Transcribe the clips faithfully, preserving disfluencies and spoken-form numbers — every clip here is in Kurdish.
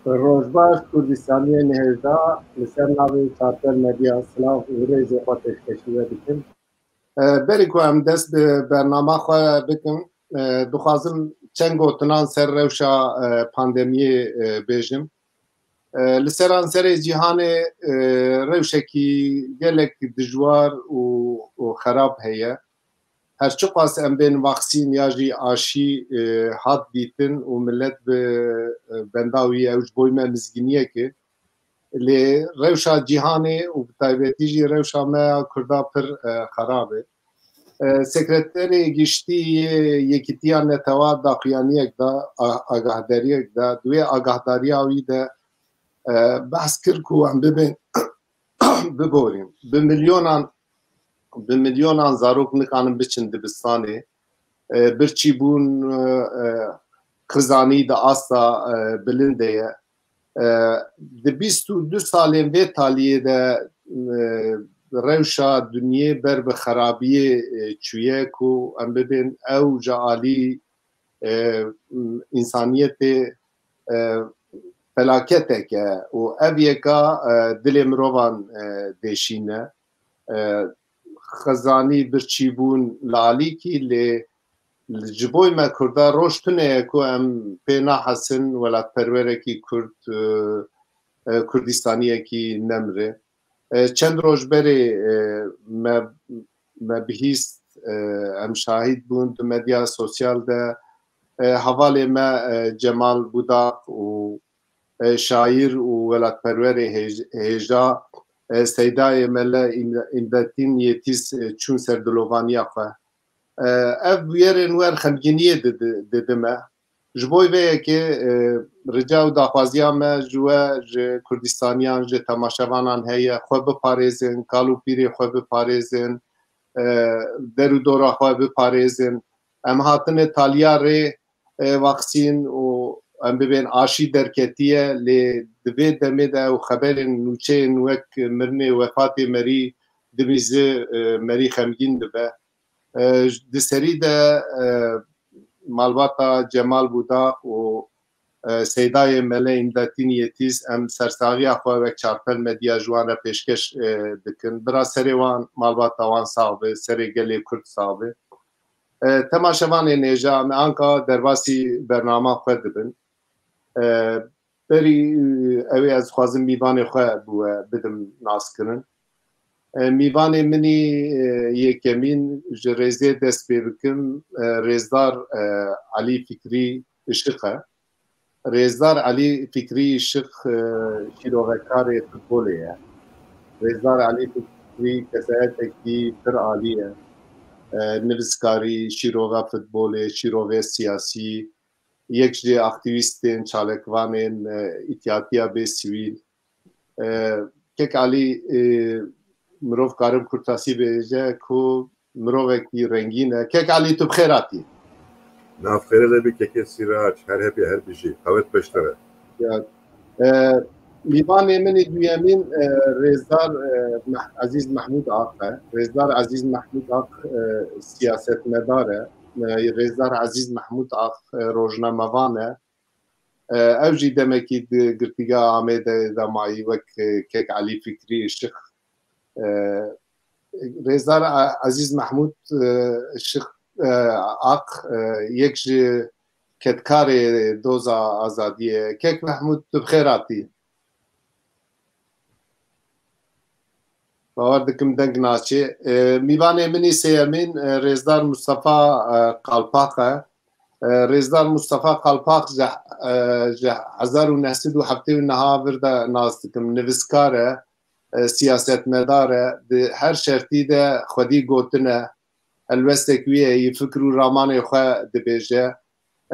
Rojbaş, Kurdistaniyên hêja, li ser navê Çartel Medya silav û rêzê xwe pêşkêşî we dikim. E, berî ku em dest bi bernama xwe bikin, e, dixwazim çend gotinan ser rewşa, e, pandemiyê, e, bêjim. E, li seranserê cîhanê, e, rewşekî gelek dijwar û, û xerab heye. Her çiqas em bên vaksîn ya jî aşî, e, hat dîtin û millet bi, e, benda wî ye, ew ji boy me mizgîniyek e. Lê rewşa cîhanê û bi taybetî jî rewşa me ya Kurda pir, e, xerab e. E, Sekreterê Giştî yê Yekîtiya Netewa daxuyaniyek da, a-, agahdariyek da, di wê agahdariya wî de, e, behs kir ku em bibên biborîn. Bi milyonan, bi milyonan zarok nikanin biçin dibistanê. E, birçîbûn, e, e, xizanî di asta, e, bilind de ye. E, di bîst û du salên vê taliyê de, e, rewşa dinyê ber bi xerabiyê, e, çûye ku em bibên ew ji alî, e, însaniyetê, e, felaketek e û ev yeka, e, dilê mirovan, e, deşîne. E, xizanî birçîbûn li alîkî, lê ji boy me Kurda roj tune ye ku em pê nahesin welatperwerekî Kurd, e, e, Kurdistaniyekî nemire. E, çend roj berê, e, me, me bihîst, e, em şahîd bûn di medya sosyal de, e, hevalê me, e, Cemal Budaq û, e, şaîr û welatperwerê hêj-, hêja, e, Seydayê Mele Îm-, Îmdetîn Yetîz, e, çûn ser dilovaniya xwe. E, ev bûyerên wer xemgîniyê didi-, didime. Ji bo vê yekê, e, rica û daxwaziya me ji we, ji Kurdistaniyan, ji temaşevanan heye, xwe biparêzin, kal û pîrê xwe biparêzin, e, der û dora xwe biparêzin. Em hatine taliya rê, e, vaksîn û em bibên aşî derketiye, lê di vê demê de ew xeberên nûçeyên wek mirinê, wefatê merî dimîze, e, merî xemgîn dibe. E, di serî de, e, malbata Cemal Budaq û, e, Seydayê Mele Îmdetîn Yetîz, em sersaxiya xwe wek Çarpel Medya ji wan re pêşkeş, e, dikin. Bira serê wan, malbata wan sax be, serê gelê Kurd sax be. E, temaşevanên hêja, em anka derbasî bernama xwe dibin. E, berî, e, ew ê ez dixwazim mîvanê xwe bi we bidim naskirin. E, mîvanê min î, e, yekemîn ji rêzê dest pê bikim, e, rêzdar, e, Elî Fikrî Işiq e. Rêzdar Elî Fikrî Işiq, e, şîrovekarê futbolê ye. Rêzdar Elî Fikrî kesayetekî pir alî ye. E, nivîskarî, şîrova futbolê, şîrovê siyasî, yek ji aktîvîstên, çalakvanên, e, Îtîhatiya Bê Sivîl. E, Kek Alî, e, mirov karim kurtasî bêje ku mirovekî rengîn e. Kek Alî, tu bi xêr hatî. Nav xêrê de bî kekê Sîrac, her hepî her bijî. Qewet peştere. Ya, e, mîvanê min ê duyemîn, e, rêzdar, e, Meh-, Ezîz Mehmûd Aq e. Rêzdar Ezîz Mehmûd Aq, e, siyasetmedar e. E, rêzdar Ezîz Mehmûd Aq, e, rojnamevan e. E, ew jî demekî di girtîgeha Amêdê de mayî wek, e, Kek Elî Fikrî Işiq. E, Rêzdar A-, Ezîz Mehmûd, e, Işiq, e, Aq, e, yek ji kedkarê doza azadiyê ye. Kek Mehmûd, tu bi xêr hatî. Bawer dikim deng naçê. E, mîvanê min î sêyemîn, e, rêzdar Mustafa, e, Qalpaq e. E, rêzdar Mustafa Qalpaq ji, e, ji hezar û neh sed û heftê û neh vir de nas dikim. Nivîskar e, e, siyasetmedar e. Di her şertî de xwedî gotine. Helwestek wî heyî, fikr û ramanê xwe dibêje.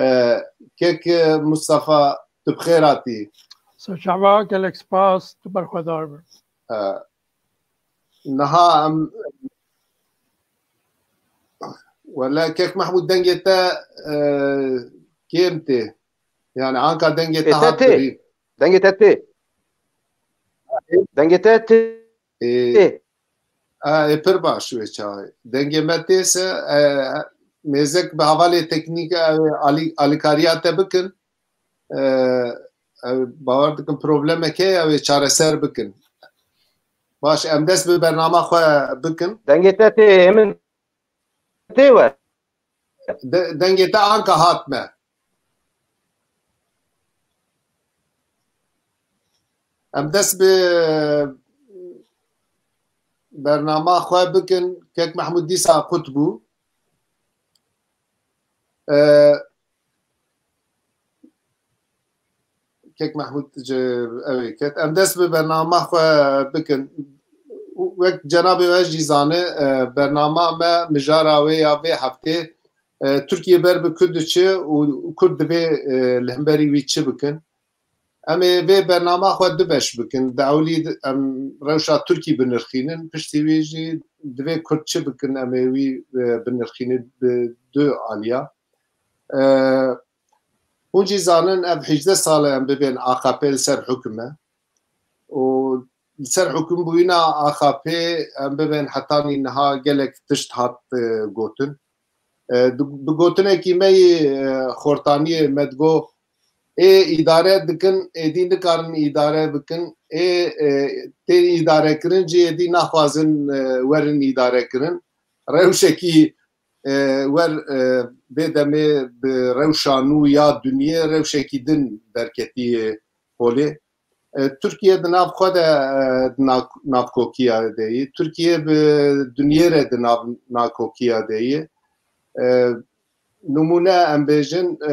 E, Kek Mustafa, tu bi xêr hatî. Serçava, gelek spas, tu berxwedar be. E, niha em, wele Kek Mehmûd, dengê te, e, kêm tê. Yani anka dengê te Ê, te hat tê. Birî. Dengê te tê. Dengê te tê. Ê, Tê. A, ê, pir baş wê çaxê. Dengê me tê se, e, mêzek bi hevalê teknîk, e, alî-, alîkariya te bikin. E, Ew, bawer dikim problemek heye, ew ê çareser bikin. Baş, em dest bi bernama xwe bikin. Dengê te tê, hê min tê we. De-, dengê te anka hat me. Em dest bi bernama xwe bikin. Kek Mehmûd dîsa qut bû. E, Kek Mehmûd ji ew ê ket. Em dest bi bernama xwe bikin. Wek cenabê we jî zane, e, bernama me mijara wê ya vê heftê, e, Tirkiye ber bi ku diçe û Kurd divê, e, li hemberî wî çi bikin. Em ê vê bernama xwe du beş bikin. Di ewlî em rewşa Tirkî binirxînin. Piştî wî jî divê Kurd çi bikin, em ê wî, e, binirxînin bi du aliya. E, Hûn jî zanin ev hejdeh sal e em bibên A K P li ser hukum e. Û li ser hukum bûyîna A K P em bibên hetanî niha gelek tişt hat, e, gotin. E, di, bi gotinekî me yê, e, xortaniyê me digo, ê îdare dikin, êdî nikarin îdare bikin, ê, e, tên îdarekirin jî êdî naxwazin, e, werin îdarekirin. Rewşekî, e, wer, e, vê demê bi rewşa nû ya dinyê rewşekî din derketiye holê. E, Tirkiye di nav xwe de, e, di na-, navkokiya de ye. Tirkiye bi dinyê re di nav nakokiya de ye. E, nimûne em bêjin, e,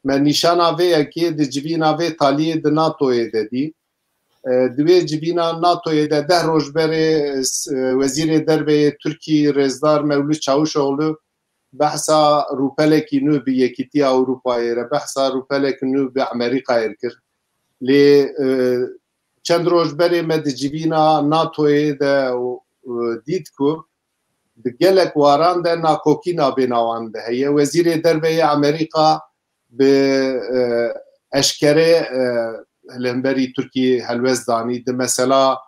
me nîşana vê yekê di civîna vê taliyê di NATOyê de dî. E, di wê civîna NATOyê de deh roj berê, e, s-, e, Wezîrê Derve yê Tirkî Rêzdar Mewlût Çavuşoglu behsa rûpelekî nû bi Yekîtiya Ewropayê re, behsa rûpelek nû bi Amerîkayê re kir. Lê, e, çend roj berê me di civîna NATOyê de, e, dît ku di gelek waran de nakokî nabêna wan de heye. Wezîrê Derve yê Amerîka bi, e, eşkere, e, li hemberî Tirkiyê helwest danî. Di mesela,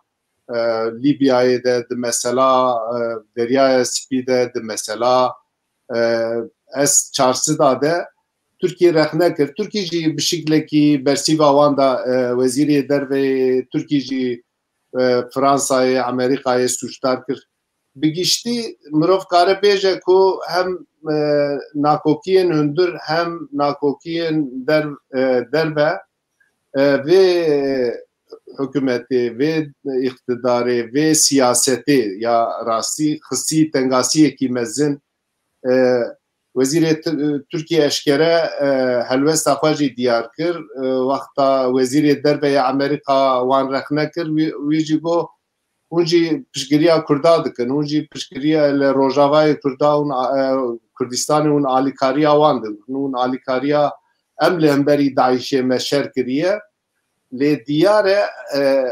e, Lîbyayê de, di mesela, e, Deryaya Spî de, di mesela, e, S çar sed de Tirkiye rexne kir. Tirkiye jî bi şiklekî bersîva wan da, e, Wezîrê Derve Tirkiye jî, e, Fransayê, Amerîkayê sûcdar kir. Bi giştî mirov kare bêje ku hem, e, nakokiyên hundir hem nakokiyên der-, e, derve, e, vê hikûmetê, vê îqtidarê, vê siyasetê ya rastî xistî tengasiyekî mezin. E, Wezîrê T-, Tirkiye eşkere, e, helwesta xwe jî diyar kir. E, wexta Wezîrê Derve ya Amerîka wan rexne kir, wî, wî jî got, hûn jî piştgiriya Kurda dikin, hûn jî piştgiriya li Rojavayê Kurda hûn, e, Kurdistanê hûn alîkariya wan dikin, hûn alîkariya em li hemberî DAIŞê me şer kiriye. Lê diyar e, e,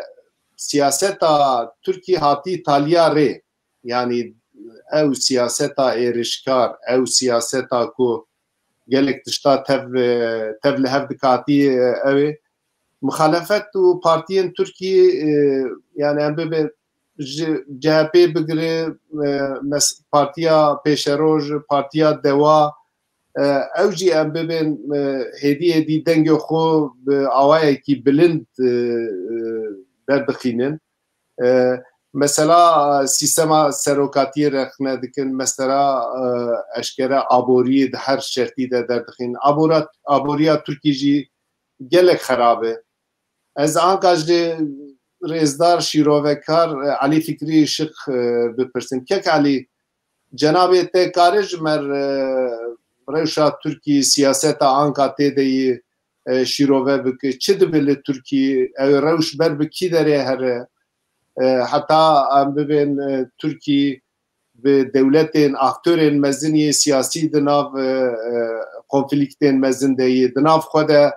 siyaseta Tirkî hatî taliya rê. Yanî ew siyaseta êrişkar, ew siyaseta ku gelek tişta tev, tev li hev dikatî, ew ê. Muxalefet û partiyên Tirkî, e, yani em bibe ji C H P bigire, e, mes-, Partiya Pêşeroj, Partiya Dewa, e, ew jî em bibên, e, hêdî hêdî dengê xwe bi awayekî bilind, e, e, derdixînin. E, mesela, e, sîstema serokatiyê rexne dikin, mesela, e, eşkere aboriyê di her şertî de derdixîn. Abora-, aboriya Tirkî jî gelek xerab e. Ez anka ji rêzdar şîrovekar, e, Elî Fikrî Şik, e, bipirsim. Kek Elî, cenabê te kare ji me re, e, rewşa Tirkî, siyaseta anka tê de yî, e, şîrove bike. Çi dibe li Tirkî? Ew rewş ber bi kî derê here? E, heta em bibên, e, Tirkî bi dewletên, aktorên mezin yê siyasî di nav, e, e, konflîktên mezin de yê. Di nav xwe de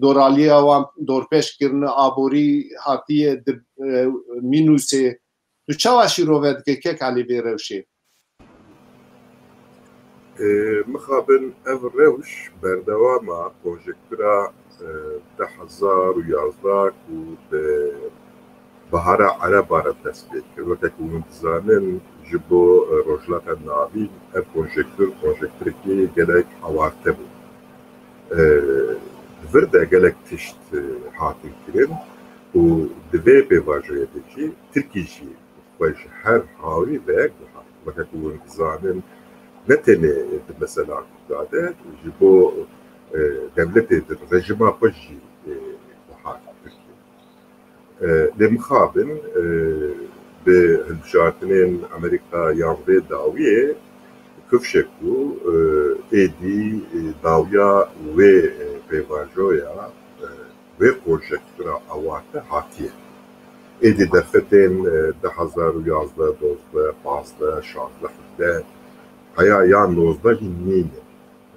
doraliya wan dorpêç kirine, aborî hatiye di, e, mînûsê. Tu çawa şîrove dike kek Elî vê rewşê? Ê, mixabin ev rewş berdewama konjektura, e, du hezar û yazdeh ku bi Bihara Ereba re dest pê kir. Weke ku hûn dizanin, ji bo, e, Rojhilata Navîn ev konjektur, konjekturekî gelek awarte bû. E, Di vir de gelek tişt e, hatin kirin û di vê pêvajoyê de jî Tirkî jî xwe ji her hawî ve guhand. Weke ku hûn dizanin, ne tenê di mesela Kurda de, ji bo e, dewletê din rejîma xwe jî e, guhand Tirkî. E, lê mixabin e, bi hilbijartinên Amerîka yan vê dawiyê kifşek bû, e, êdî e, dawiya wê e, pêvajoya e, wê konjektura awarte hatiye. Êdî derfetên e, du hezar û yazdeh, dozdeh, pazdeh, şazdeh, hevdeh, heya ya nozdeh jî nîne.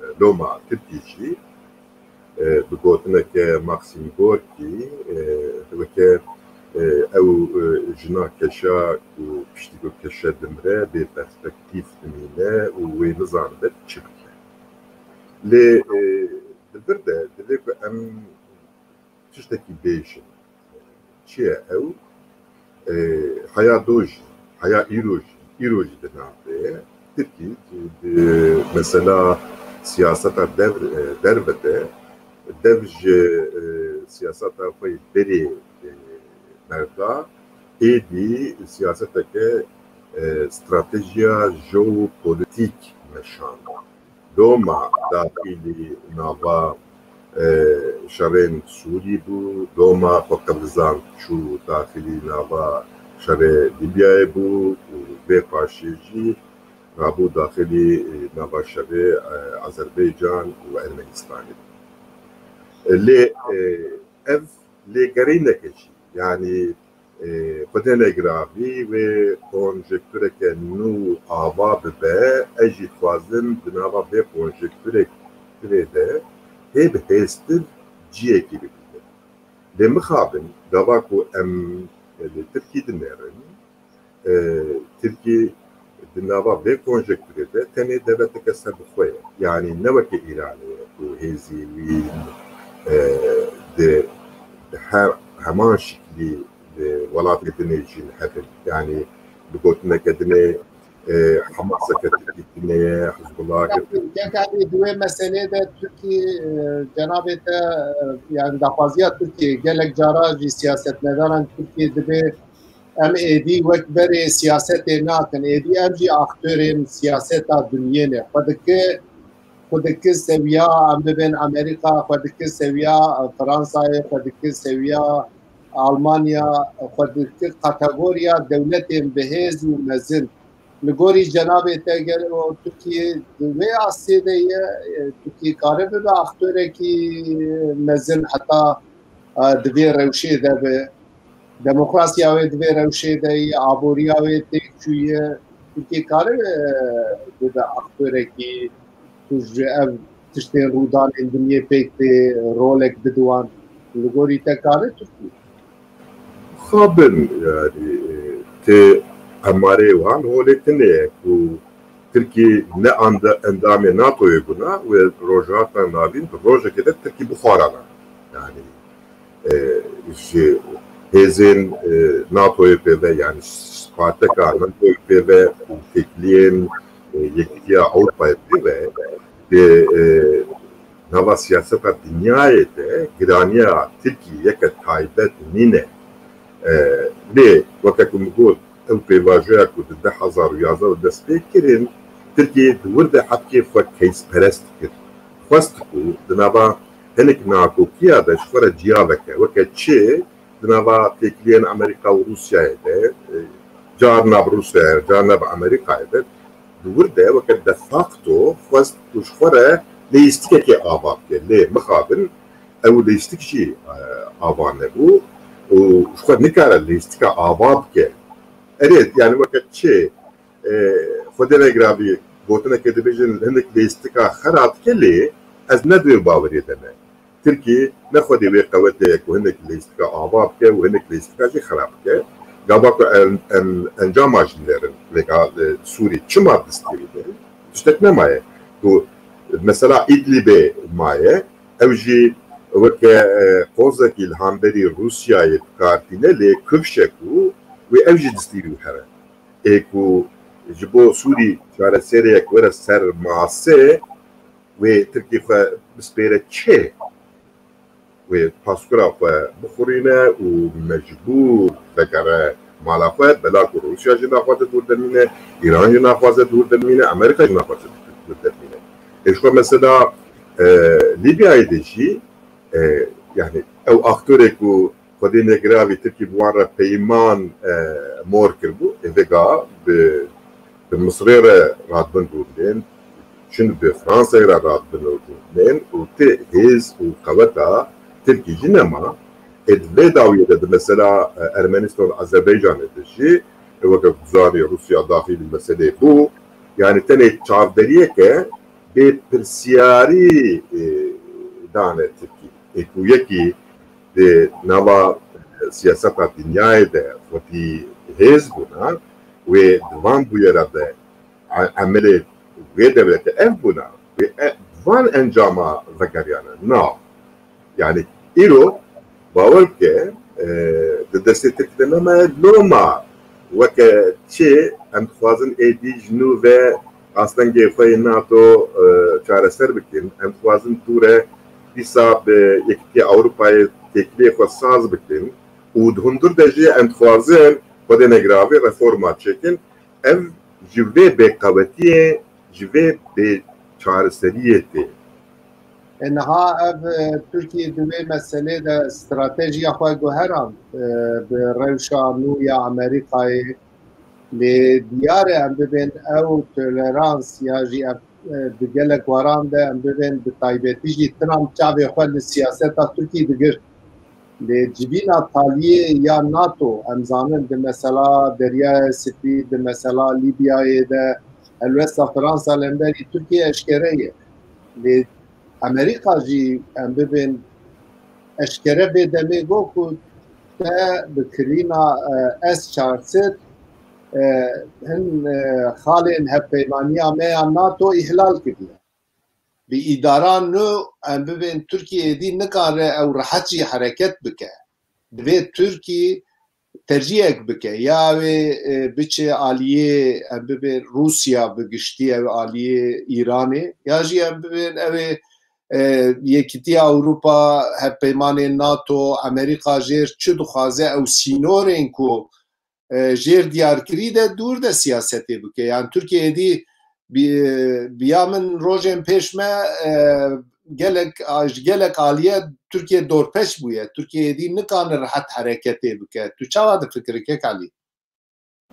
E, loma Tirkî jî e, bi gotineke Maxim Gorkî, e, weke e, ew e, jina keşa ku piştî ku keşe dimre, bê perspektîf dimîne û wê nizanibe çi bike. Lê e, di vir de divê ku em tiştekî bêjin. Çi ye ew? E, heya do jî, heya îro jî, îro jî di nav de ye. Tirkî di mesela siyaseta dev, e, derve de, dev ji e, siyaseta xwe yê berê e, berda, êdî siyaseteke e, stratejiya jeopolîtîk meşanda. Loma daxilî nava e, şerên Sûrî bû, loma xwe qevizand çû daxilî nava şerê Lîbyayê bû û vê paşê jî rabû daxilî e, nava şerê e, Azerbaycan û Ermenistanê. E, lê e, ev lêgerîneke jî, yanî e, Xwedê negiravî wê konjektureke nû ava bibe, ez jî dixwazim di nava vê konjekturê de hê bi hêztir ciyekî bibînim. Lê mixabin, gava ku em li Tirkî dinêrin, e, Tirkî di nava vê konjekturê de tenê dewleteke serbixwe ye. Yanî ne weke Îranê ye ku hêzî wî e, di, di her heman şiklî di welatê dinê jî li hev in. Yanî bi gotineke dinê e, Hamaseke Tirkî dinê ye, Hizbullaheke Tirkî. Kek Elî, di wê meselê de Tirkî, e, cenabê te, e, yani daxwaziya Tirkiyê gelek cara jî siyasetmedaran Tirkiyê dibê em êdî wek berê siyasetê nakin. Êdî em jî aktorên siyaseta dinyê ne. Xwe dike, xwe dike sewiya em bibên Amerîka, xwe dike sewiya Fransayê, xwe dike sewiya Almanya, xwe dike kategoriya dewletên bihêz û mezin. Li gorî cenabê te gelo Tirkiye di wê astê de ye? Tirkiye kare bibe aktorekî mezin heta e, di vê rewşê de be. Demokrasiya wê di vê rewşê de ye, aboriya wê têk çûye. Tirkiye kare e, bibe aktorekî ku ji ev tiştên rûdanên dinyê pêk tê rolek bide wan. Li gorî te kare Tirkiye? Xabin, yani, e, tê emarê wan holê tune ye ku Tirkî ne anda-, endamê natoyê bûna, wê Rojhilata Navîn di rojekê de Tirkî bixwarana. Yani, e, ji hêzên, e, natoyê pê ve, yani spateka natoyê pê ve û têkiliyên, e, Yekîtiya Ewropayê pê ve, di, e, nava siyaseta dinyayê de giraniya Tirkî yeke taybet nîne. E, lê weke ku min got, ew pêvajoya ku di du hezar û yazdeh de dest pê kirin, Tirkî di wir de hebkê xwe keysperest kir. Xwest ku di nava hinek nakokiya de ji xwe re ciya veke. Weke çi? Di nava têkiliyên Amerîka û Rûsyayê de, e, car nav Rûsyayê, car nav Amerîkayê de, di wir de weke de facto xwest ku ji xwe re leyîstikekê ava bike. Lê mixabin ew leyîstik jî, e, ava nebû û ji xwe nikare leyîstika ava bike. Erê, yani weke çi, e, Xwedê negiravî gotinekê dibêjin hinek leyîstika xera dike, lê ez ne di wê baweriyê de me. Tirkî ne xwedî wê qewetê ye ku hinek leyîstika ava bike û hinek leyîstika jî xera bike. Gava ku em, em encama jî nêrin vêga, e, Sûrî çima distîrî be? Tiştek nemaye. Ku mesela Îdlîbê maye, ew jî weke, e, qozekî li hemberî Rûsyayê bi kar tîne, lê kifşek û wê ew jî distîrî û here. Ê ku ji bo Sûrî çareseriyek were ser masê, wê Tirkî xwe bispêre çê? wê paskura xwe bixurîne û mecbûr vegere mala xwe, bela ku Rûsya jî naxwaze dûr demîne, Îran jî naxwaze dûr demîne, Amerîka jî naxwaze dûr demîne. Ê ji xwe mesela, e, Lîbyayê de jî, e, yani ew aktorê ku Xwedê negiravî Tirkî bi wan re peyman, e, mor kiribû, ê vêga bi, bi Misirê re radibin rûnên, çin bi Fransayê re radibin rûnên û ti hêz û qeweta Tirkî jî nema. Ê di vê dawiyê de di mesela, e, Ermenistan û Azerbaycanê de jî, e, weke ku zanî Rûsya daxîlî meselê bû, yani tenê çavderiyeke bê pirsiyarî, e, dane Tirkî. Ê ku yekî di nava, e, siyaseta dinyayê de xwedî hêz bûna, wê di van bûyera de e-, emelê wê dewletê ev bûna, wê e-, van encama vegeriyane. Na. Yani îro bawer bike, e, di destê Tirkî de nemaye loma weke çi em dixwazin êdî ji nû ve astengê xwe yê nato, e, çareser bikin. Em dixwazin tûre dîsa bi Yekîtiya Ewropayê têkiliyê xwe saz bikin û di hundir de jî em dixwazin Xwedê negiravê reforma çêkin. Ev ji vê bêqewetiyê, ji vê bêçareseriyê tê. E, niha ev, e, Tirkiye di vê meselê de stratejiya xwe guherand, e, bi rewşa nû ya Amerîkayê. Lê diyar e em bibên ew tolerans ya jî ev, e, di gelek waran de em bibên bi taybetî jî Trump çavê xwe li siyaseta Tirkî digirt. Lê civîna taliyê ya nato, em zanin di mesela Deryaya Spî, di mesela Lîbyayê de helwesta Fransa li hemberî Tirkiye eşkere ye. Lê Amerîka jî em bibên eşkere vê demê got ku te bi kirîna, e, S çar sed, e, hin, e, xalên hevpeymaniya me ya nato îhlal kiriye. Bi îdara nû em bibên Tirkiye êdî nikare ew rehet jî hereket bike. Divê Tirkî tercîhek bike. Ya ew ê, e, biçe aliyê em bibên Rûsya bi giştî ew aliyê Îranê. Ya jî em bibên ew ê, e, Yekîtiya Ewropa, hevpeymanên nato, Amerîka jêr çi dixwaze ew sînorên ku e, jêr diyarkirî de dûr de siyasetê bike. Yan Tirkiye êdî bi, bi ya min rojên pêş me, e, gelek, ji gelek aliye Tirkiye dorpêç bûye. Tirkiye êdî nikane rehet hereketê bike. Tu çawa difikirî kek Elî?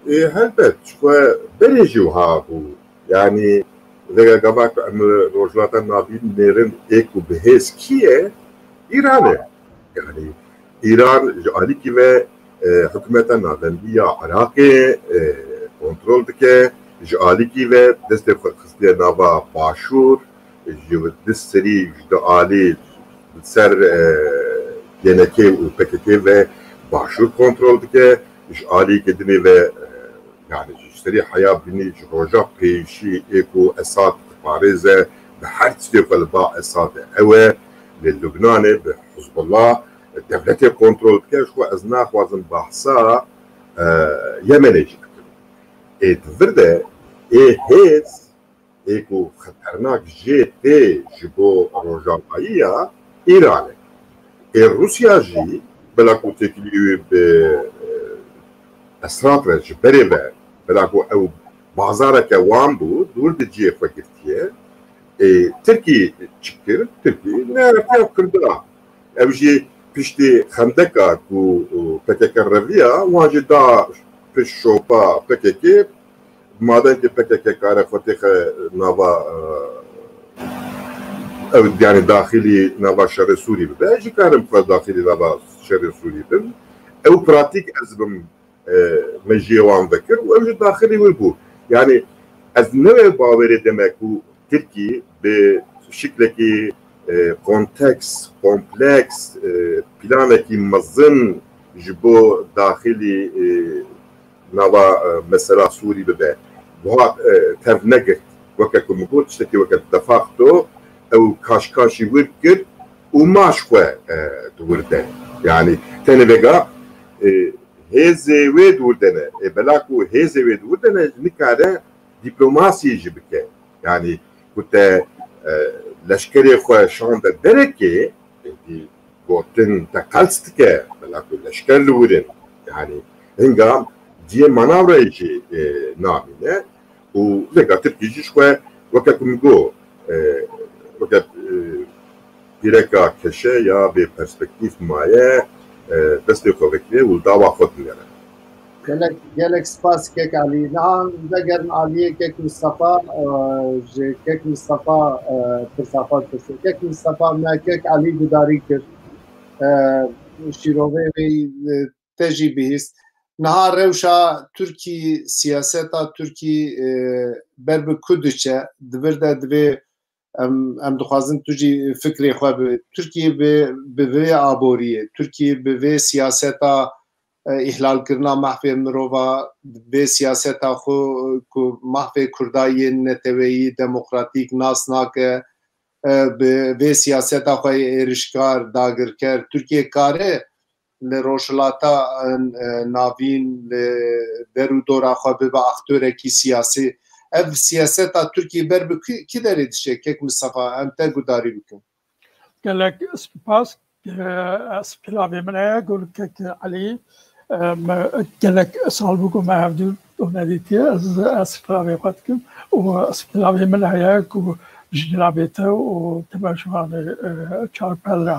Ê, helbet, ji xwe berê jî wiha bû. Yanî, vêga gava ku em Rojhilata Navîn nêrin ê ku bi hêz kî ye? Îran e. Yanî, Îran ji alîkî ve, e, hikûmeta navendî ya Iraqê, e, kontrol dike, ji alîkî ve destê xwe xistiye nava Başûr, ji di serî, ji du alî li ser, e, Y N K û P K K ve Başûr kontrol dike, ji alîkê dinê ve, e, yani ji serî heya binî ji roja pêşî ê ku Esad diparêze, bi her tiştê xwe li ba Esad e. Ew e, li Lubnanê bi Hizbullah dewletê kontrol dike, ji xwe ez naxwazim bahsa, e, Yemenê jî bikim. Ê di vir de ê hêz ê ku xeternak jê tê ji bo rojavayî ya Îran e. Ê Rûsya jî bila ku têkilî wî bi, e, Esad re ji berê ve, bila ku ew bazareke wan bû, dûr di cihê xwe girtiye. Ê Tirkî çi kir? Tirkî neartiya Kurda. Ew jî piştî xendeka ku, e, P K K reviya, wan jî da pişt şopa P K K, madenkê P K K kare xwe têxe nava, e, ew, yani daxilî nava şerê Sûrî bibe, ez jî karim xwe daxilî nava şerê Sûrî bim. Ew pratîk ez bim, e, mejiyê wan vekir û ew jî daxilî wî bû. Yani ez ne wê bawerê deme ku Tirkî bi şiklekî, e, konteks, kompleks, e, planekî mezin ji bo daxilî, e, nava, e, mesela Sûrî bibe. Wiha, e, tev negirt. Weke ku min got, tiştekî weke de facto ew kaşkaşî wir kir û ma ji xwe, e, di wir de. Yani tenê vêga, e, hêzê wê di wir de ne. E, bela ku hêzê wê di wir de ne, nikare dîplomasiyê jî bike. Yani ku te, e, leşkerê xwe şande derekê, êdî gotin te qels dike, bela ku leşker li wir in. Yanî hinga cihê manevrayê jî, e, namîne û vêga Tirkî jî ji xwe weke ku min got, e, weke, e, pîreka keşe ya bê perspektîf maye, e, destê xwe vekirê û li dava xwe dinere. Gelek, gelek spas kek Elî. Niha vegerin aliyê kek Mistefa, e, ji kek Mistefa, e, pirsa xwe dipirsê. Kek Mistefa, me kek Elî gudarî kir. E, şîrovê wê, e, te jî bihîst. Niha rewşa Tirkî, siyaseta Tirkî, e, ber bi ku diçe? Di vir de divê em, em dixwazin tu jî fikrê xwe bi Tirkiyê bi, bi vê aboriyê, Tirkiyê bi vê siyaseta, e, îhlalkirina mehfê mirova, vê siyaseta xwe ku mehfê Kurda yên neteweyî, demokratîk nas nake, e, bi vê siyaseta xwe yê êrişkar, dagirker, Tirkiye kare li Rojhilata, e, Navîn, li der û dora xwe bibe aktorekî siyasî. Ev siyaseta Tirkiyê ber bi kî, kî derê diçe? Kek Mistefa, em te gudarî bikin. Gelek spas. E, ez pilavê min heye, gul kek Elî. E, me gelek sal bû ku me hevdû nedîtiye. Ez, ez pilavê xwe dikim û ez pilavê min heye ku ji navê te û temaşevanê, e, Çarpel re.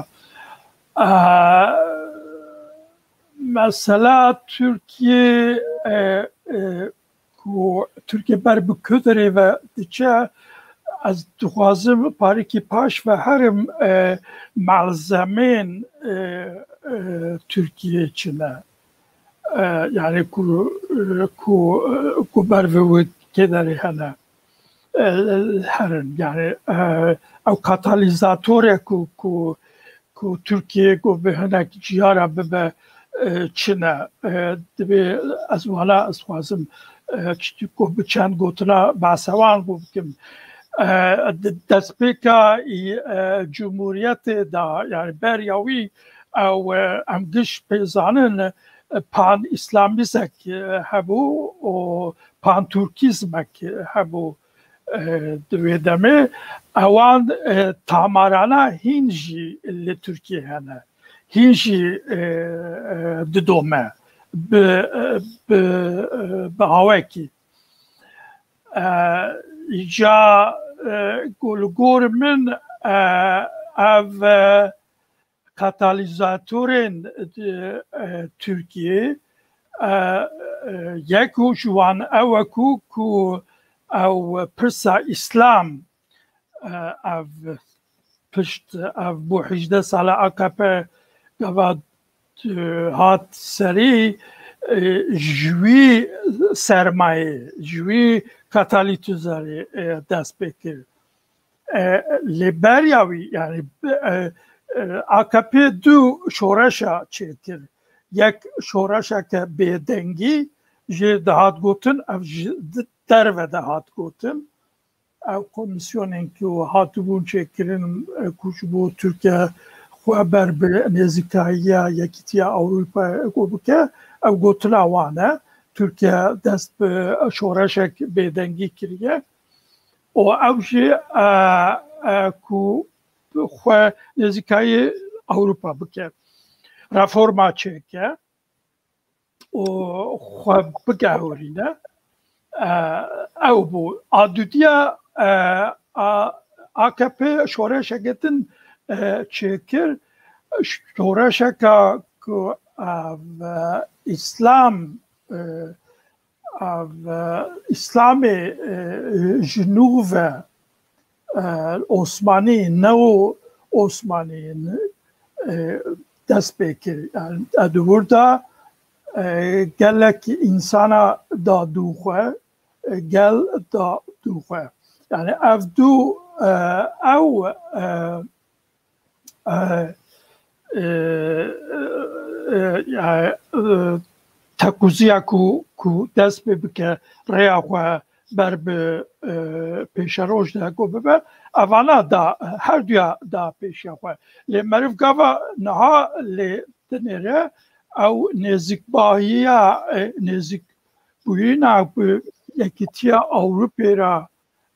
E, mesela Tirkiye, e, e, ku Tirkiye ber bi ku derê ve diçe, ez dixwazim parêkî paş ve herim, e, malzemên, e, e, Tirkiye çi ne. E, yani ku, e, ku, e, ku ber bi wê kê derê hene. E, herin. Yani, e, ew katalizatorê ku, ku, ku Tirkiye ku bi hinek ciyara bibe, e, çi ne. E, divê ez wana ez xwazim, e, çi ku bi çend gotina behsa wan ku bikim. E, de-, destpêka, e, Cumhuriyetê da, yani beriya wî ew, e, em giş pê zanin, e, pan-îslamîzek, e, hebû û panturkîzmek hebû, e, di wê demê. Ewan, e, tamarana hîn jî li Tirkiye hene. Hîn jî, e, e, didome bi, e, bi, e, bi awekî. E, îca, e, ku li gor min, e, ev, e, katalizatorên, e, e, Tirkiyê, e, e, yek û ji wan ew e ku, ku ew pirsa Îslam, e, ev pişt, ev bû hejdeh sala A K P gava, e, hat serî, e, ji wî sermayê, ji wî katalizatörê, e, dest pê kir. E, lê beriya wî, yani, e, e, A K P du şoreşa çêkir. Yek şoreşeke bêdengî jê dihat gotin, ev ji di-, derve de hat gotin. Ev komîsyonên ku hatibûn çêkirin, e, ku ji bo Tirkiye xwe ber bi nêzîkayiya Yekîtiya Ewropayê ku bike, ew gotina wan e. Tirkiye dest bi şoreşek bêdengî kiriye. û ew jî, e, e, ku xwe nêzîkayî Ewropa bike, reforma çêke û xwe bigehorîne. E, ew bû. A dudiya, e, a, A K P şoreşeke din, e, çêkir. Şoreşeka ku, e, Îslam, e, ev, e, Îslamê, e, ji nû ve, e, Osmanî, neo Osmanî, e, dest pê kir. Yani, e, di wir de, e, gelek însana da dû xwe, e, gel da dû xwe. Yani, ev du, e, ew, e, e, e, e, e, e, tekuziya ku, ku dest pê bike, rêya xwe ber bi, e, pêşeroj de ku bibe, evana da, her duya da pêşiya xwe. Lê meriv gava niha lê dinêre, ew nêzîkbahiya, e, nêzîkbûyîna bi Yekîtiya Ewropê re,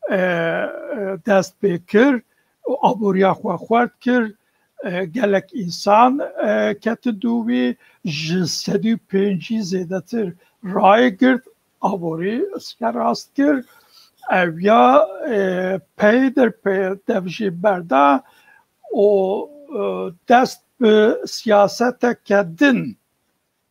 e, e, dest pê kir û aboriya xwe xwert kir, e, gelek însan, e, ketin dû wî, ji sedî û pêncî zêdetir rayê girt, aborî rast kir. Ev ya, e, pey der pey dev jî berda û, e, dest bi siyaseteke din,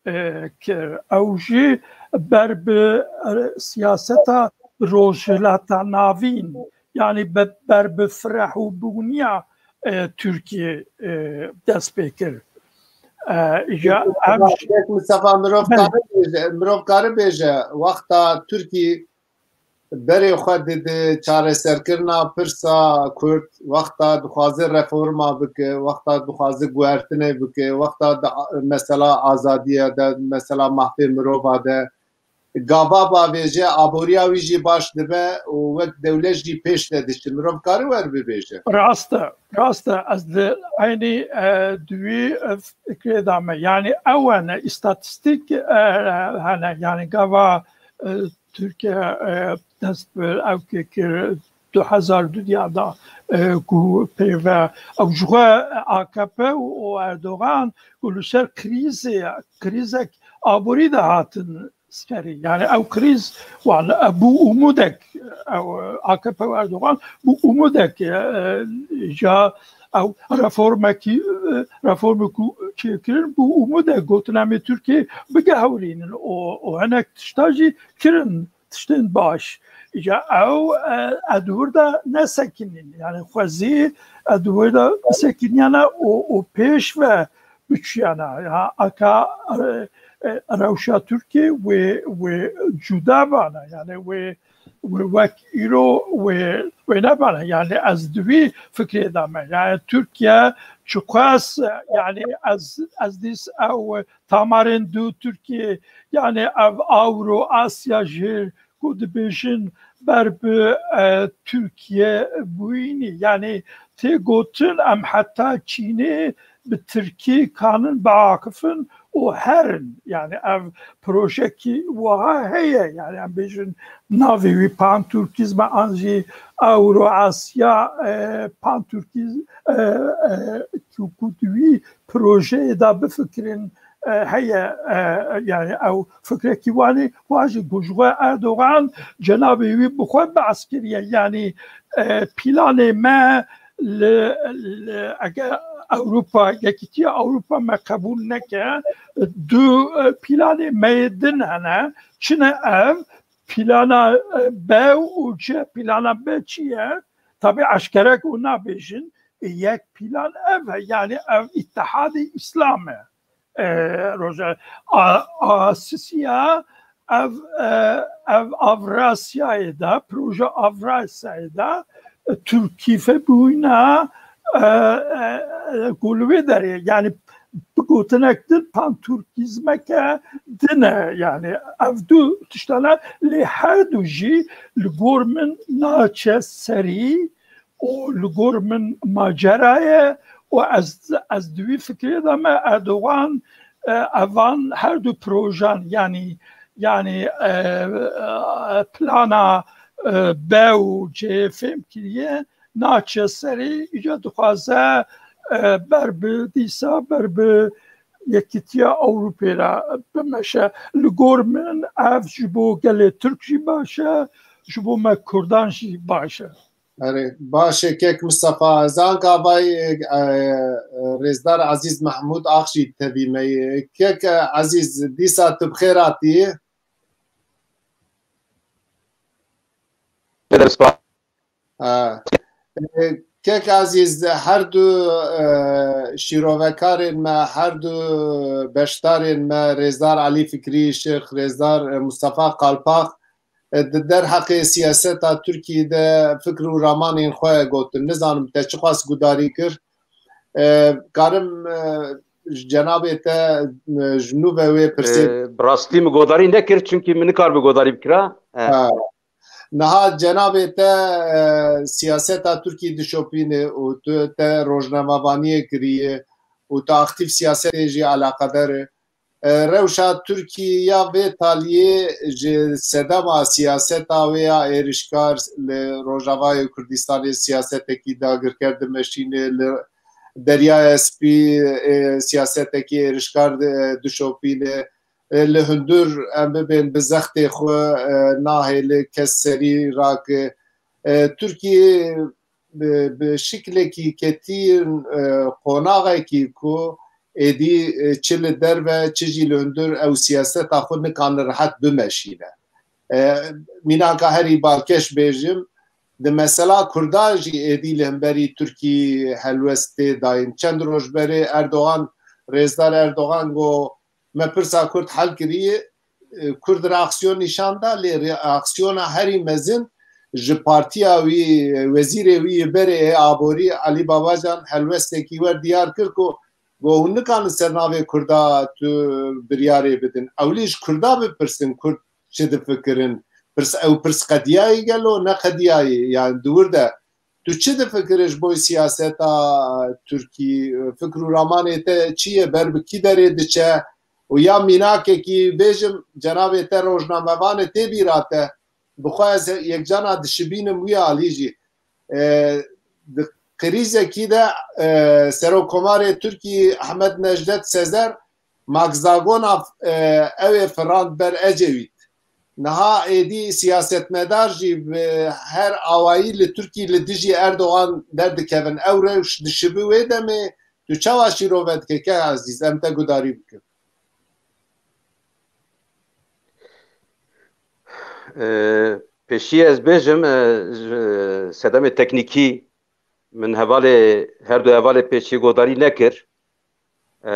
e, kir. Ew jî ber bi, e, siyaseta Rojhilata Navîn, yanî be-, ber bi firehbûniya, e, Tirkiyê, e, dest pê kir. E, ya ev Mustafa, Mustafa, mirov Belê. Kare bêje, mirov kare bêje, wexta Tirkî berê xwe dide çareserkirina pirsa Kurd, wexta dixwaze reforma bike, wexta dixwaze guhertinê bike, wexta di, mesela azadiye de, mesela mafê mirova de, gava bavêje, aboriya wî jî baş dibe û wek dewlet jî pêş de diçe. Mirov kare wer bibêje. Rast e, rast e. Ez di eynî, e, di wî, e, fikrê de me. Yanî ew hene, îstatîstîk, e, hene. Yanî gava, e, Tirkiye, e, dest bi ew kê kir du hezar dudiya da, e, ku pê ve ew ji xwe A K P û Erdogan ku li ser krîzê, krîzek aborî de hatin serî. Yani ew krîz wan, e, bû umudek, ew, e, A K P û Erdogan bû umudek, e, ja ew reformekî, e, reformê ku çêkirin bû umudek, gotin em ê Tirkiye bigehewrînin û, û hinek tişta jî kirin, tiştên baş. Îca ew, e, e, di wir de nesekinîn. Yani xwezî, e, di wir de bisekiniyana û, û pêş ve biçiyana. Ya aka, e, e, rewşa Tirkiye wê, wê cuda bana. Yani wê, wê wek îro wê, wê nebana. Yani ez di wî fikrê de me. Yani Tirkiye çiqas, yani ez, ez dîs ew tamarên du Tirkiye, yani ev Ewro Asya jê ku dibêjin ber bi, e, Tirkiye bûyînî. Yani tê gotin em heta Çînê bi Tirkî kanin biakifin û herin. Yani ev projekî wiha heye. Yani em bêjin navê wî panturkîzm e an jî Ewro Asya, e, panturkîz, e, e, ku, ku di wî projeyê de bifikirin, e, heye, e, yani ew fikrekî wanî, wan jî ku ji xwe Erdogan cenabê wî bi xwe behs kiriye. Yani, e, planê me li, li, eger Ewropa, Yekîtiya Ewropa me qebûl neke, du, e, planê me yê din hene. Çi ne ev? Plana, e, B û C. Plana B çi ye? Tabi eşkere ku nabêjin, e, yek plan ev e. Yani ev Îtihadê Îslam e. E, roja A-, Asisiya ev, e, ev Avrasyayê de, proje Avrasyayê de, e, Tirkî febûyna, e, e, ku li wê derê, yani bi gotinek din panturkîzmeke din e. Yani ev du tiştane lê her du jî li gor min naçe serî û li gor min macera ye û ez, ez di wî fikrê de me Erdogan, e, evan her du projan, yani, yani, e, e, plana, e, B û C fêm kiriye, naçe serê, îca dixwaze, e, ber bi dîsa, ber bi Yekîtiya Ewropê re bimeşe. Li gor min ev ji bo gelê Tirk jî baş e, ji bo me Kurdan jî baş e. Erê, baş e, kek Mistefa. Ez anka vay, e, e, Rêzdar Ezîz Mehmûd Ax jî tevî me ye. Kek, e, Ezîz, dîsa tu bi xêr hatî. Spas. E, e, kek Ezîz, her du, e, şîrovekarên me, her du beşdarên me, Rêzdar Elî Fikrî Şix, Rêzdar, e, Mustafa Kalpax, e, di derheqê siyaseta Tirkiyê de fikr û ramanên xwe gotin. Nizanim te çiqas gudarî kir. E, karim, e, ji cenabê te, e, ji nû ve wê pirsê. E, bi rastî min godarî nekir, çimkî min nikar bi godarî bikira. E. Ha. Niha cenabê te, e, siyaseta Tirkî dişopîne û tu te rojnamevaniyê kiriye û tu aktîf siyasetê jî eleqedar e. E, rewşa Tirkî ya vê taliyê ji sedema siyaseta wê ya êrişkar li Rojavayê Kurdistanê siyasetekî dagirker dimeşîne, li, Deryaya Spî, e, siyasetekî êrişkar di-, dişopîne. E, li hundir em bibên bi zextê xwe, e, nahêle kes serî rake. E, Tirkiye bi, bi şiklekî ketî, e, qonaxekî ku êdî, e, çi li derve, çi jî li hundir ew siyaseta xwe nikane rehet bimeşîne. E, mînaka herî balkêş bêjim, di mesela Kurda jî êdî li hemberî Tirkî helwest tê dayîn. Çend roj berê Erdogan, rêzdar Erdogan got, me pirsa Kurd hel kiriye, e, Kurd reaksiyon nîşan da, lê reaksiyona herî mezin ji partiya wî, wezîrê wî yê berê yê aborî Alî Babacan helwestekî wer diyar kir ku got, hûn nikarin ser navê Kurda tu biryarê bidin. Ewlî ji Kurda bipirsin, Kurd çi difikirin? Pirs, ew pirs qediyayî gelo, ne qediyayî? Yani di wir de tu çi difikirî ji bo siyaseta Tirkî? Fikr û ramanê te çi ye? Ber bi kî derê diçe? Û ya mînakekî bêjim, cenabê te rojnamevanê tê bîra te, bi xwe ez yekcana dişibînim wî alî jî. E, di krîzekî de, e, Serokkomarê Tirkî Ehmed Necdet Sezer, Magzagona, e, ew ê firand ber Ecewît. Niha êdî siyasetmedar jî bi her awayî li Tirkî li dijî Erdogan derdikevin. Ew rewş dişibi wê demê. Tu çawa şîrove dike, kek Ezîz? Em te gudarî bikin. E, pêşî ez bêjim, e, ji sedemê teknîkî min hevalê, her du hevalê pêşî godarî nekir. E,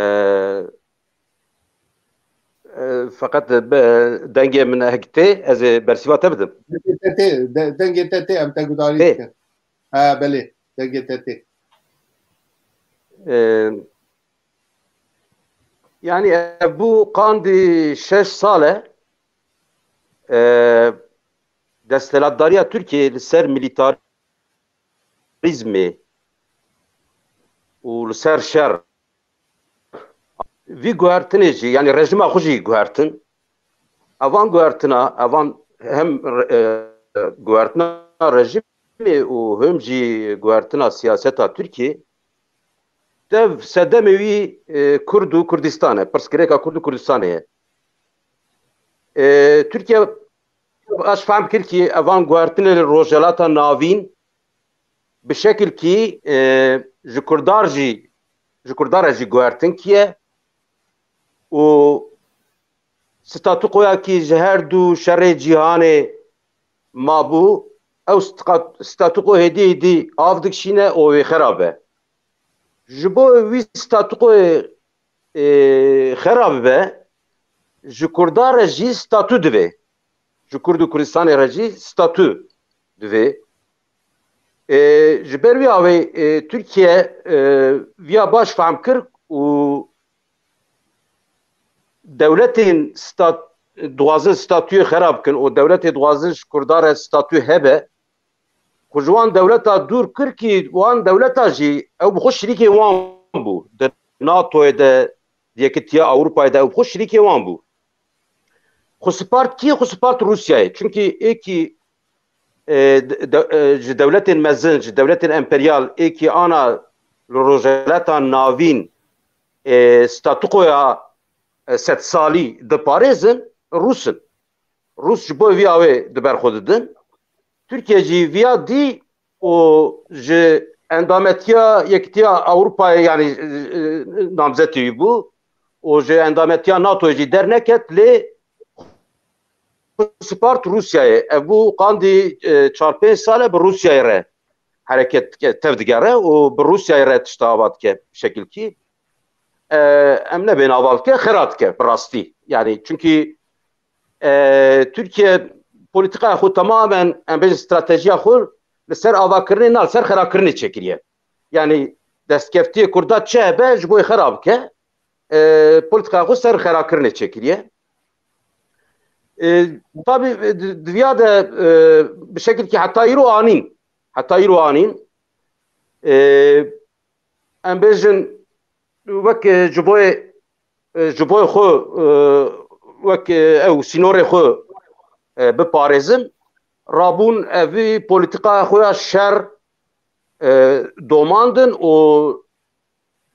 e, feqet be, dengê min hek tê, ez ê bersîva te bidim. Dengê te tê, de, dengê te tê, em te gudarî Tê. dikin. Ha, belê, dengê te tê. E, yani ev bû qandî şeş sal e, e, desthilatdariya Tirkiyê li ser milîtarîzmê û li ser şer vî guhertinê jî, yani rejîma xwe jî guhertin. Evan guhertina, evan hem, e, guhertina rejîmê û hem jî guhertina siyaseta Tirkiyê dev sedemê wî, e, Kurd û Kurdistan e, pirsgirêka Kurd û Kurdistanê ye. E, Tirkiye baş fehm kir kî evan guhertinê li Rojhelata Navîn bi şekilkî, e, ji Kurdar jî, ji Kurdar re jî guhertin kiye û statûkoya kî ji her du şerê cîhanê mabû, ew stka-, statûko hêdî hêdî av dikişîne û wê xerab e. Ji bo wî statûkoyê, e, xerab be, ji Kurdan re jî statû divê. Ji Kurd û Kurdistanê re jî statû divê. E, ji ber wî awê, e, Tirkiye, e, viya baş fehm kir û dewletên stat-, dixwazin statûyê xerab bikin û dewletê dixwazin ji Kurdan re statû hebe, xwe ji wan dewleta dûr kir kî wan dewleta jî ew bi xwe şirîkê wan bû. Di NATOyê de, di Yekitiya Ewropayê de ew bi xwe şirîkê wan bû. Xwe spart kî? Xwe spart Rûsyayê. Çunkî êkî, e, de, de, e, ji dewletên mezin, ji dewletên emperyal êkî ana li Rojhelata Navîn, e, statûkoya, e, sedsalî diparêzin, Rûs in. Rûs ji bo vî awê di ber xwe didin. Tirkiye jî viya dî û ji endametiya Yekitiya Ewropayê, yanî, e, namzetî wî bû û ji endametiya NATOyê jî derneket, lê spart Rûsyayê. Ev bû qandî, e, çar pênc sal e bi Rûsyayê re hereket dike, tev digere û bi Rûsyayê re tişta ava dike şekilkî. E, em nebên ava dike, xera dike bi rastî. Yanî çunkî, e, Tirkiye polîtîkaya xwe temamen, em bêjin stratejiya xwe li ser avakirinê na, li ser xerakirinê çêkiriye. Yanî destkeftiyê Kurda çi hebe ji bo xera bike, e, polîtîkaya xwe ser xerakirinê çêkiriye. E, tabî, e, di, di viya de, e, bi şekilkî heta îro anîn. Heta îro anîn. E, em bêjin wek, e, ji bo, e, ji bo xwe, e, wek, e, ew sînorê xwe, e, biparêzin, rabûn evî polîtîkaya xwe ya şer, e, domandin û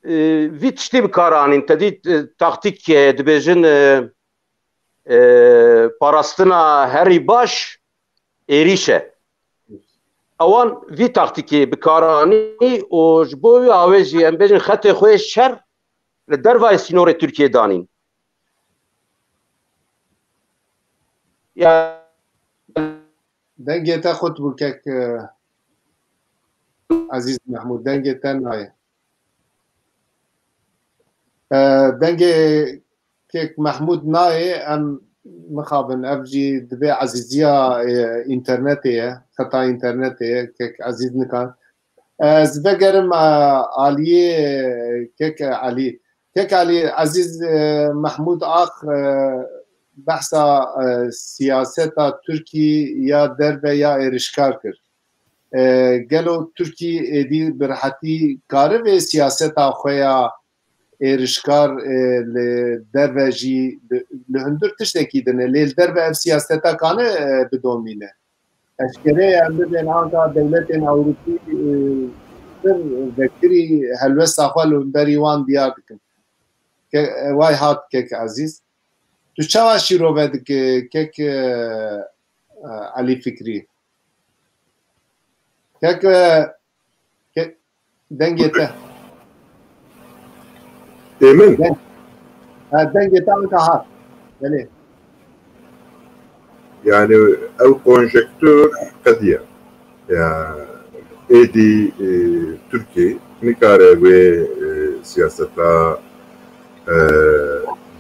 e, vî tiştî bi kar anîn. Te dît, e, taktîk, e, dibêjin, e, e, parastina herî baş êrîş e. Ewan vî taktîkê bi kar anî û ji bo wî awê jî em bêjin xetê xwe yê şer li dervayê sînorê Tirkiyê danîn. Ya Dengê te xurt bû kek, e, Ezîz Mehmûd. Dengê te nayê. E, dengê kek Mehmûd nayê, em mixabin. Ev jî divê ezîziya, e, înternetê ye, xeta înternetê ye, kek Ezîz nikan. Ez vegerim, e, aliyê kek Elî. Kek Elî, Ezîz, e, Mehmûd Ax, e, behsa, e, siyaseta Tirkî ya derve ya êrişkar kir. E, gelo Tirkî êdî bi rehetî kare vê siyaseta xwe ya êrişkar, e, li derve jî li, li hundir tiştekî din e. Lê li derve ev siyaseta kane, e, bidomîne? Eşkere ye em bibên anka dewletên Ewropî, e, pir vekirî helwesta xwe li hemberî wan diyar dikin. Ke-, e, way hat kek Ezîz. Tu çawa şîrove dike kek, e, e, Elî Fikrî? Kek, e, kek, dengê te. Ê min? Deng-, ha, dengê te anka hat. Belê. Yani ew konjektûr qediya. Ya êdî, e, Tirkiye nikare wê, e, siyaseta, e,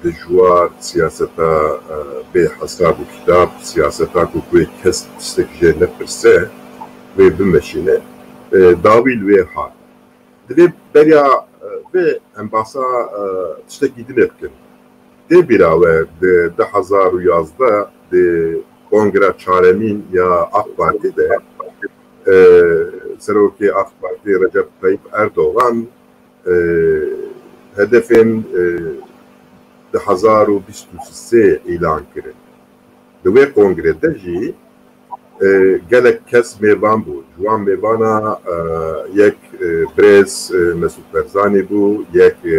dijwar, siyaseta, e, bê hesab û kitab, siyaseta ku wê kes tiştek jê nepirse, wê bimeşîne. E, dawî li wê hat. Divê beriya, e, vê em basa, e, tiştekî dinê bikin. Tê bîra we di du hezar û yazdeh di kongra çaremîn ya AK Partî de, e, serokê AK Partî Recep Tayyip Erdogan, e, hedefên, e, du hezar û bîst û sê îlan kirin. Di wê kongrê de jî, e, gelek kes mêvan bû. Ji wan mêvana, e, yek, e, birêz, e, Mesûd Barzanî bû, yek, e,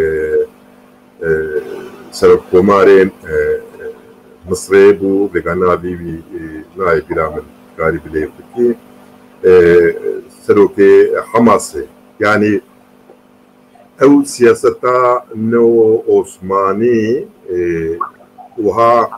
e, serokkomarên, e, Misrê bû, vêga navî wî, e, nayê bîra min, karî bilêv bikî. E, serokê Hamasê. Yanî ew siyaseta neo-Osmanî, e, wiha,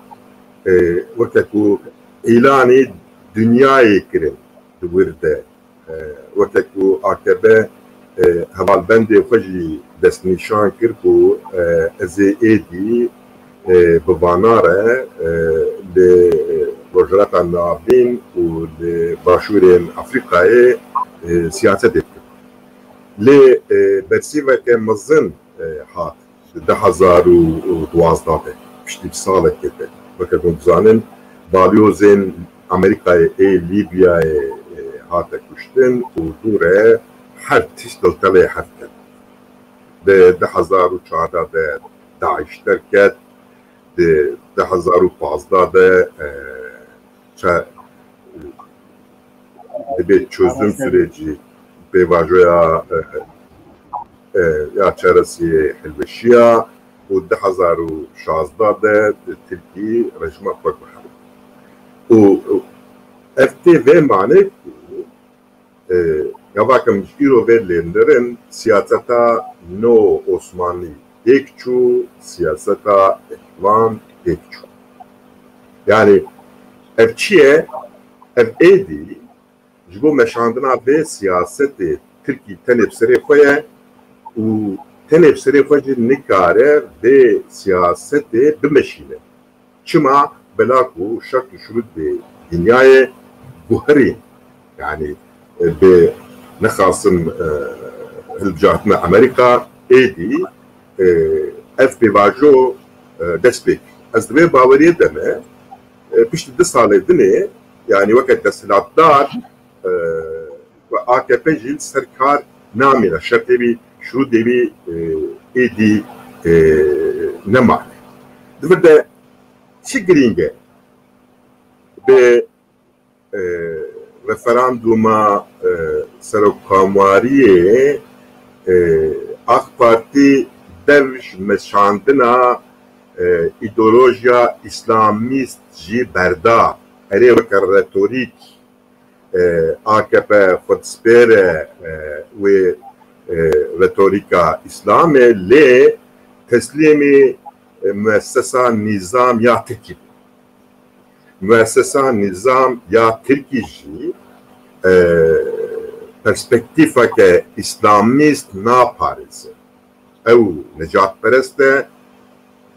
e, weke ku îlanî dinyayê kirin di wir de. E, weke ku AKP, e, hevalbendê xwe jî destnîşan kir ku, e, ez ê êdî, e, bi vana re, e, li Rojhilata Navîn û li başûrên Afrîkayê, e, siyasetê bikim. Lê, e, bersîveke mezin, e, hat di du hezar û duwazdeh de, piştî bi salekê de. Weke ku dizanin, balyozên Amerîkayê ê Lîbyayê, e, hate kuştin û dû re her tişt li telê hev ket. Di du hezar û çardeh de DAIŞ derket, di du hezar û pazdeh de, e, çe-, dibê çözüm süreci pêvajoya, e, e, ya çaresiyê hilweşiya û du hezar û şazdeh de di Tirkî rejîma xwe guherand. Û, û ev tê vê manê ku, e, gava ke min ji îro vê lênirin siyaseta neo-Osmanî têk çû, siyaseta îhvan têk çû. Yani ev çi ye? Ev êdî ji bo meşandina vê siyasetê Tirkî tenê bi serê xwe ye û tenê bi serê xwe jî nikare vê siyasetê bimeşîne. Çima? Bela ku şert û şurûtê dinyayê guherîn. Yani, e, bi nexasim, e, hilbijartina Amerîka êdî, e, ev pêvajo, e, dest pê kir. Ez di vê baweriyê de me, e, piştî du salê dinê, yani weke desthilatdar, e, we AKP jî li ser kar namîne. Şertê wî, şurûtê wî, e, êdî, e, nemane. Di vir de çi girîng e? Bi, e, referandûma, e, serokkomwariyê, e, AK Partî dev ji meşandina e, îdeolojiya îslamîst jî berda. Erê weke retorîk e, A K P xwe dispêre e, wê e, retorîka îslamê lê teslîmî e, muessesa nîzam ya Tirkî bû. Muessesa nîzam ya Tirkî jî e, perspektîfeke îslamîst naparêze. Ew necatperest e,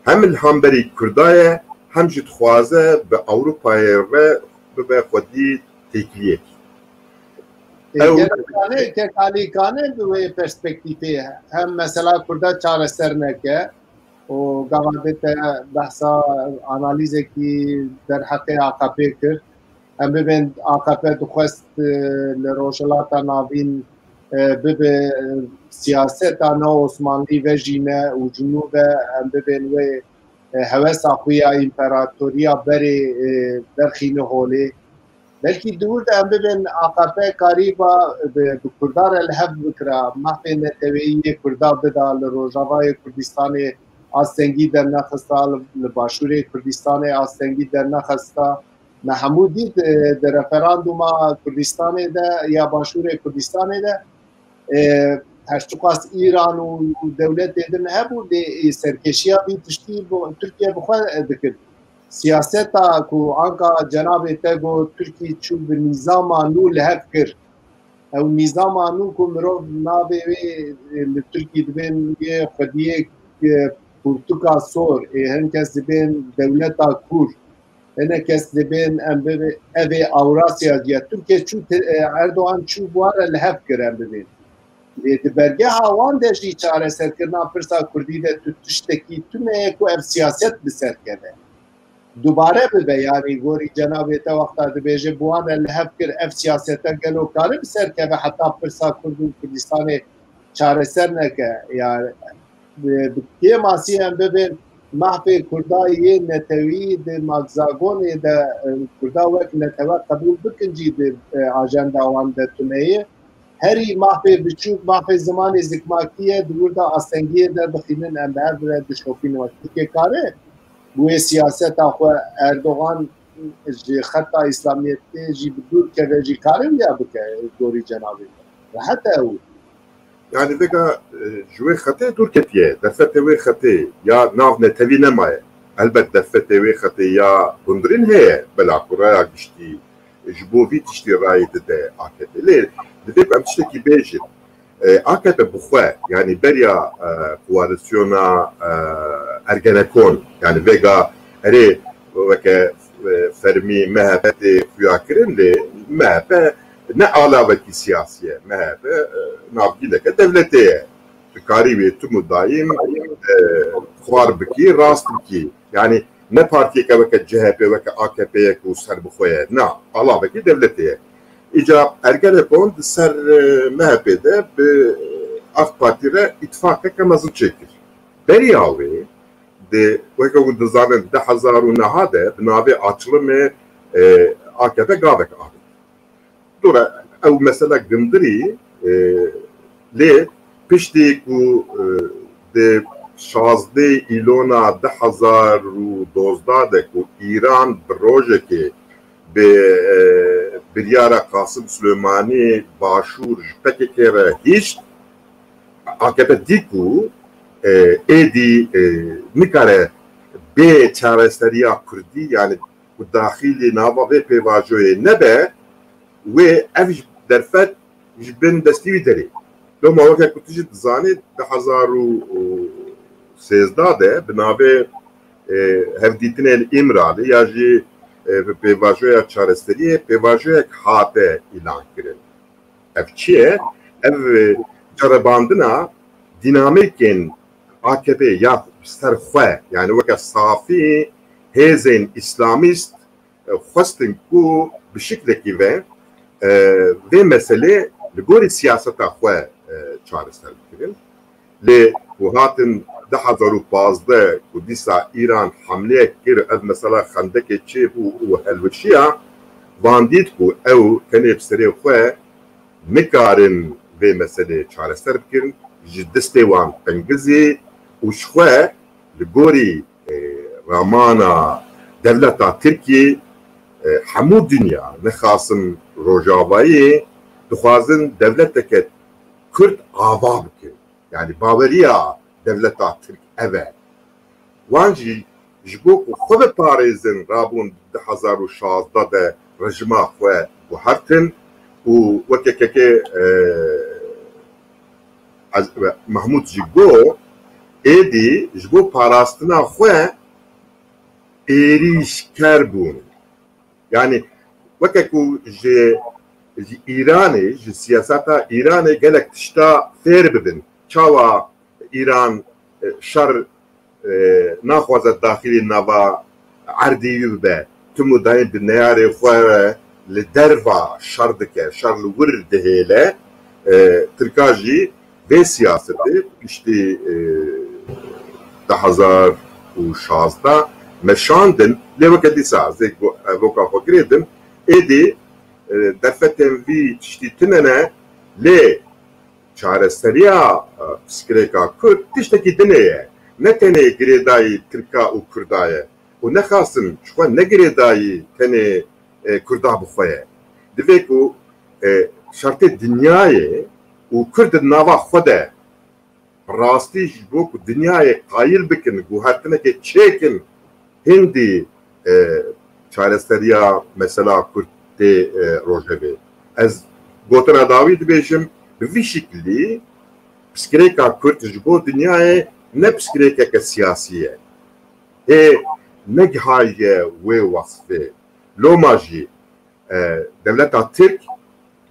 hem li hemberî Kurda ye, hem jî dixwaze bi Ewropayê re bibe xwedî têkiliyekî. Ew Gerek kane, kek Alî kane bi wê perspektîfê hem mesela Kurda çareser neke û gava dê te behsa analîzekî derheqê A K P kir. Em bibên A K P dixwest e, li Rojhilata Navîn e, bibe e, siyaseta neo Osmanlî vejîne û ji nû ve em bibên wê e, hewesa xwe ya împeratoriya berê e, derxîne holê. Belkî di wir de em bibên A K P karîba bi, bi Kurda re li hev bikira, mafê neteweyî yê Kurda bida, li Rojavayê Kurdistanê astengî dernexista, li, li Başûrê Kurdistanê astengî dernexista. Me hemû dît e, di referandûma Kurdistanê de ya Başûrê Kurdistanê de e, her çiqas Îran û, û dewletê din hebû, lê e, serkêşiya vî tiştî bo, Tirkiye bi xwe e, dikir. Siyaseta ku anka cenabê te got Tirkî çû bi nîzama nû li hev kir. Ew nîzama nû ku mirov navê wê e, li Tirkî dibên yê xwediyê e, pirtûka sor, ê hin kes dibên dewleta kûr. Hinek kes dibên em bibê, ev ê Ewrasya ya Tirkiye çû, e, Erdogan çû bi wan re li hev kir em bibên. Lê di bergeha wan de jî çareserkirina pirsa Kurdî de tu tiştekî tune ye ku ev siyaset bi ser keve. Dubare bibe, yanî gorî cenabê te wexta dibêje bi wan re li hev kir, ev siyasete gelo kare bi ser keve heta pirsa Kurd û Kurdistanê çareser neke? Ya bi, bi kêmasî em bibên mafê Kurda yê netewî di Magzagonê de e, Kurda wek netewe qebûl bikin jî di e, ajenda wan de tune ye. Herî mafê biçûk, mafê zimanê zikmakî ye, di wir de astengiyê de bixînin em bi hev re dişopînin. Wek Tirkiye kare bi wê siyaseta xwe Erdogan ji xeta îslamiyetê jî bi dûr keve jî kare wiya bike gorî cenabê te? Rehet e ew. Yani vêga e, ji wê xetê dûr ketiye. Derfetê wê xetê ya nav netewî nemaye. Elbet derfetê wê xetê ya hundirîn heye. Bela ku raya giştî ji bo vî tiştî rayê dide A K P. Lê divê ku em tiştekî bêjin. E, A K P bi xwe, yani beriya e, koalîsyona e, Ergenekon, yani vêga erê weke e, fermî M H P tê xuya kirin, lê M H P ne alavekî siyasî ye. M H P e, navgîneke dewletê ye. Tu karî wê tim û dayîm e, xwar bikî, rast bikî. Yani ne partiyeke weke C H P, weke A K P ye ku ser bi xwe ye. Na, alavekî dewletê ye. Îca Ergenekon di ser e, M H P de bi AK Partî re îtifaqeke mezin çêkir. Beriya wê, di, weke hûn dizanin, du hezar û neh de bi navê açilimê e, A K P gavek avêt. Dora ew mesele gindirî e, lê piştî ku e, di şazdeh îlona du hezar û dozdeh de ku Îran bi rojekê bi e, biryara Qasim Suleymanî Başûr ji P K K re hişt, A K P dî ku e, êdî e, nikare bê çareseriya Kurdî, yani ku daxilî nava vê pêvajoyê nebe, wê ev ji derfet ji bin destî wî derê. Loma weke ku tu jî dizanî, du hezar û sêzdeh de bi navê e, Hevdîtinên Îmralî ya jî e, bi pêvajoya çareseriyê pêvajoyek hate îlan kirin. Ev çi ye? Ev e, cerebandina dînamîkên A K P ya ser xwe, yani weke safî hêzên îslamîst e, xwestin ku bi şiklekî ve e, vê meselê li gorî siyaseta xwe e, çareser bikirin. Lê ku hatin du hezar û pazdeh ku dîsa Îran hemleyek kir, ev mesela xendekê çêbû û helwişiya, van dît ku ew tenê bi serê xwe nikarin vê meselê çareser bikin. ji destê wan pengizî û ji xwe li gorî, e, ramana dewleta Tirkiyê, e, hemû dinya, nexasim Rojavayê, dixwazin dewleteke Kurd ava bikin. Yani baweriya dewleta Tirk ev e. Wan jî ji bo ku xwe biparêzin, rabûn du hezar û şazdeh de rejima xwe guhertin û weke kekê, e, Ez-, Mahmûd jî got, êdî ji bo parastina xwe êrîşker bûn. Yani weke ku ji, ji Îranê, ji siyaseta Îranê gelek tişta fêr bibin. Çawa Îran, e, şer, e, naxwaze daxilî nava erdî wî bibe. Tim û dayîn bi neyarê xwe re li derva şer dike, şer li wir dihêle. E, Tirka jî vê siyasetê piştî, e, du hezar û şazdeh meşandin. Lê weke dîsa ez ê go-, evoka xwe girêdim. Êdî, e, derfetên vî tiştî tune ne, lê çareseriya, e, pirsgirêka Kurd tiştekî dinê ye. Ne tenê girêdayî Tirka û Kurda ye. Û nexasim ji xwe ne girêdayî tenê, e, Kurda bi xwe ye. Divê ku, e, şertê dinyayê û Kurd di nava xwe de bi rastî ji bo ku dinyayê qayil bikin, guhertinekê çêkin, hindî, e, çareseriya mesela Kurd tê, e, rojevê. Ez gotina dawî dibêjim, bi vî şiklî pirsgirêka Kurd ji bo dinyayê ne pirsgirêkeke siyasî ye. Hê negihaye wê wesfê. Loma jî, e, dewleta Tirk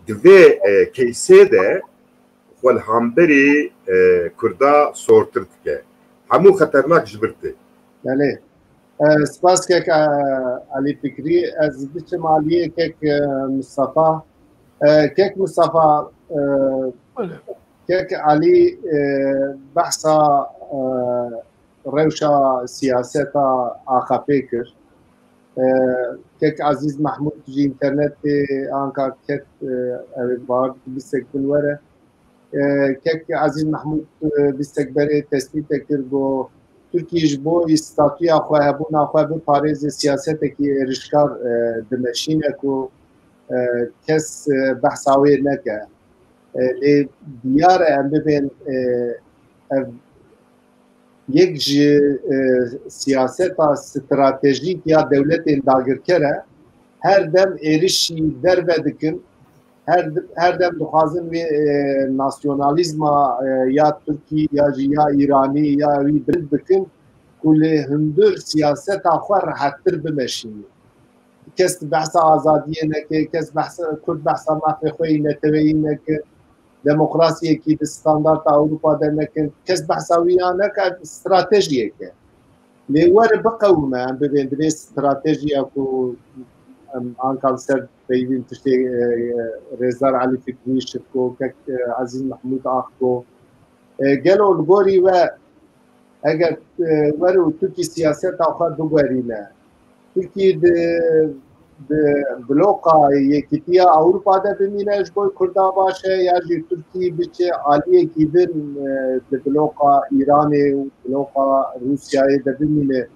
di vê, e, keysê de xwe li hemberî, e, Kurda sortir dike. Hemû xeternak ji vir tê. Belê. E, spas kek, e, Elî Fikrî. Ez biçim aliyê kek, e, Mistefa. E, kek Mistefa, e, Belê. Kek Elî, e, behsa, e, rewşa siyaseta A K P kir. E, kek Ezîz Mehmûd ji înternetê anka ket, e, ew ê bawer dikim bîstek bin were. E, kek Ezîz Mehmûd, e, bîstek berê tespîtek kir, got, Tirkiyê ji bo statûya xwe, hebûna xwe biparêze siyasetekî êrişkar, e, dimeşîne ku, e, kes, e, behsa wê neke. E, lê diyar e em bibên, e, ev yek ji, e, siyaseta stratejîk ya dewletên dagirker e. Her dem êrişî derve dikin. Her, her dem dixwazin wê, e, nasyonalîzma, e, ya Tirkî ya jî ya Îranî ya wî bilind bikin ku li hundir siyaseta xwe rehettir bimeşînin. Kes behsa azadiyê neke, kes behsa, Kurd behsa mafê xwe yî neteweyî neke, demokrasiyekî di standarta Ewropa de neke, kes behsa wî ya neke, stratejiyek e. Lê were biqewime, em bibên di vê stratejiya ku em anka li ser peyvîn tiştê, e, e, Rêzdar Elî Fikrî, Şivko, kek, e, Ezîz Mehmûd Axko, e, gelo li gorî we eger, e, were û Tirkî siyaseta xwe biguherîne, Tirkî di, di bloka Yekîtiya Ewropa de bimîne ji bo Kurda baş e, ya jî Tirkî biçe aliyekî din, e, di bloka Îranê û bloka Rûsyayê de bimîne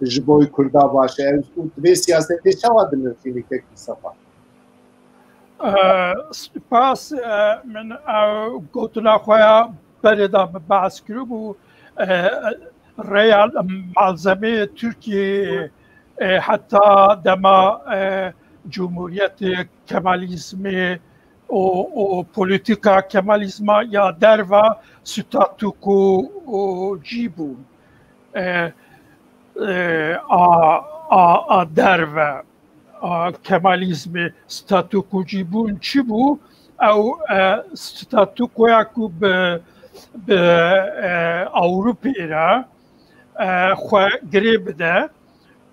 ji bo Kurda baş e. Ew û divê siyasetê çawa dinirxînî kek Mistefa? E, spas, e, min ew gotina xwe ya berê de min behs kiribû, e, rêya malzemeyê Tirkiyê, e, heta dema, e, Cumhuriyetê Kemalîzmê û, û polîtîka Kemalîzma ya derva statûko, û cî bû. E, e, a, a, a derve, a, Kemalîzmê statûko cî bûn çi bû? Ew, e, statûkoya ku bi, bi, e, Ewropê re, e, xwe girê bide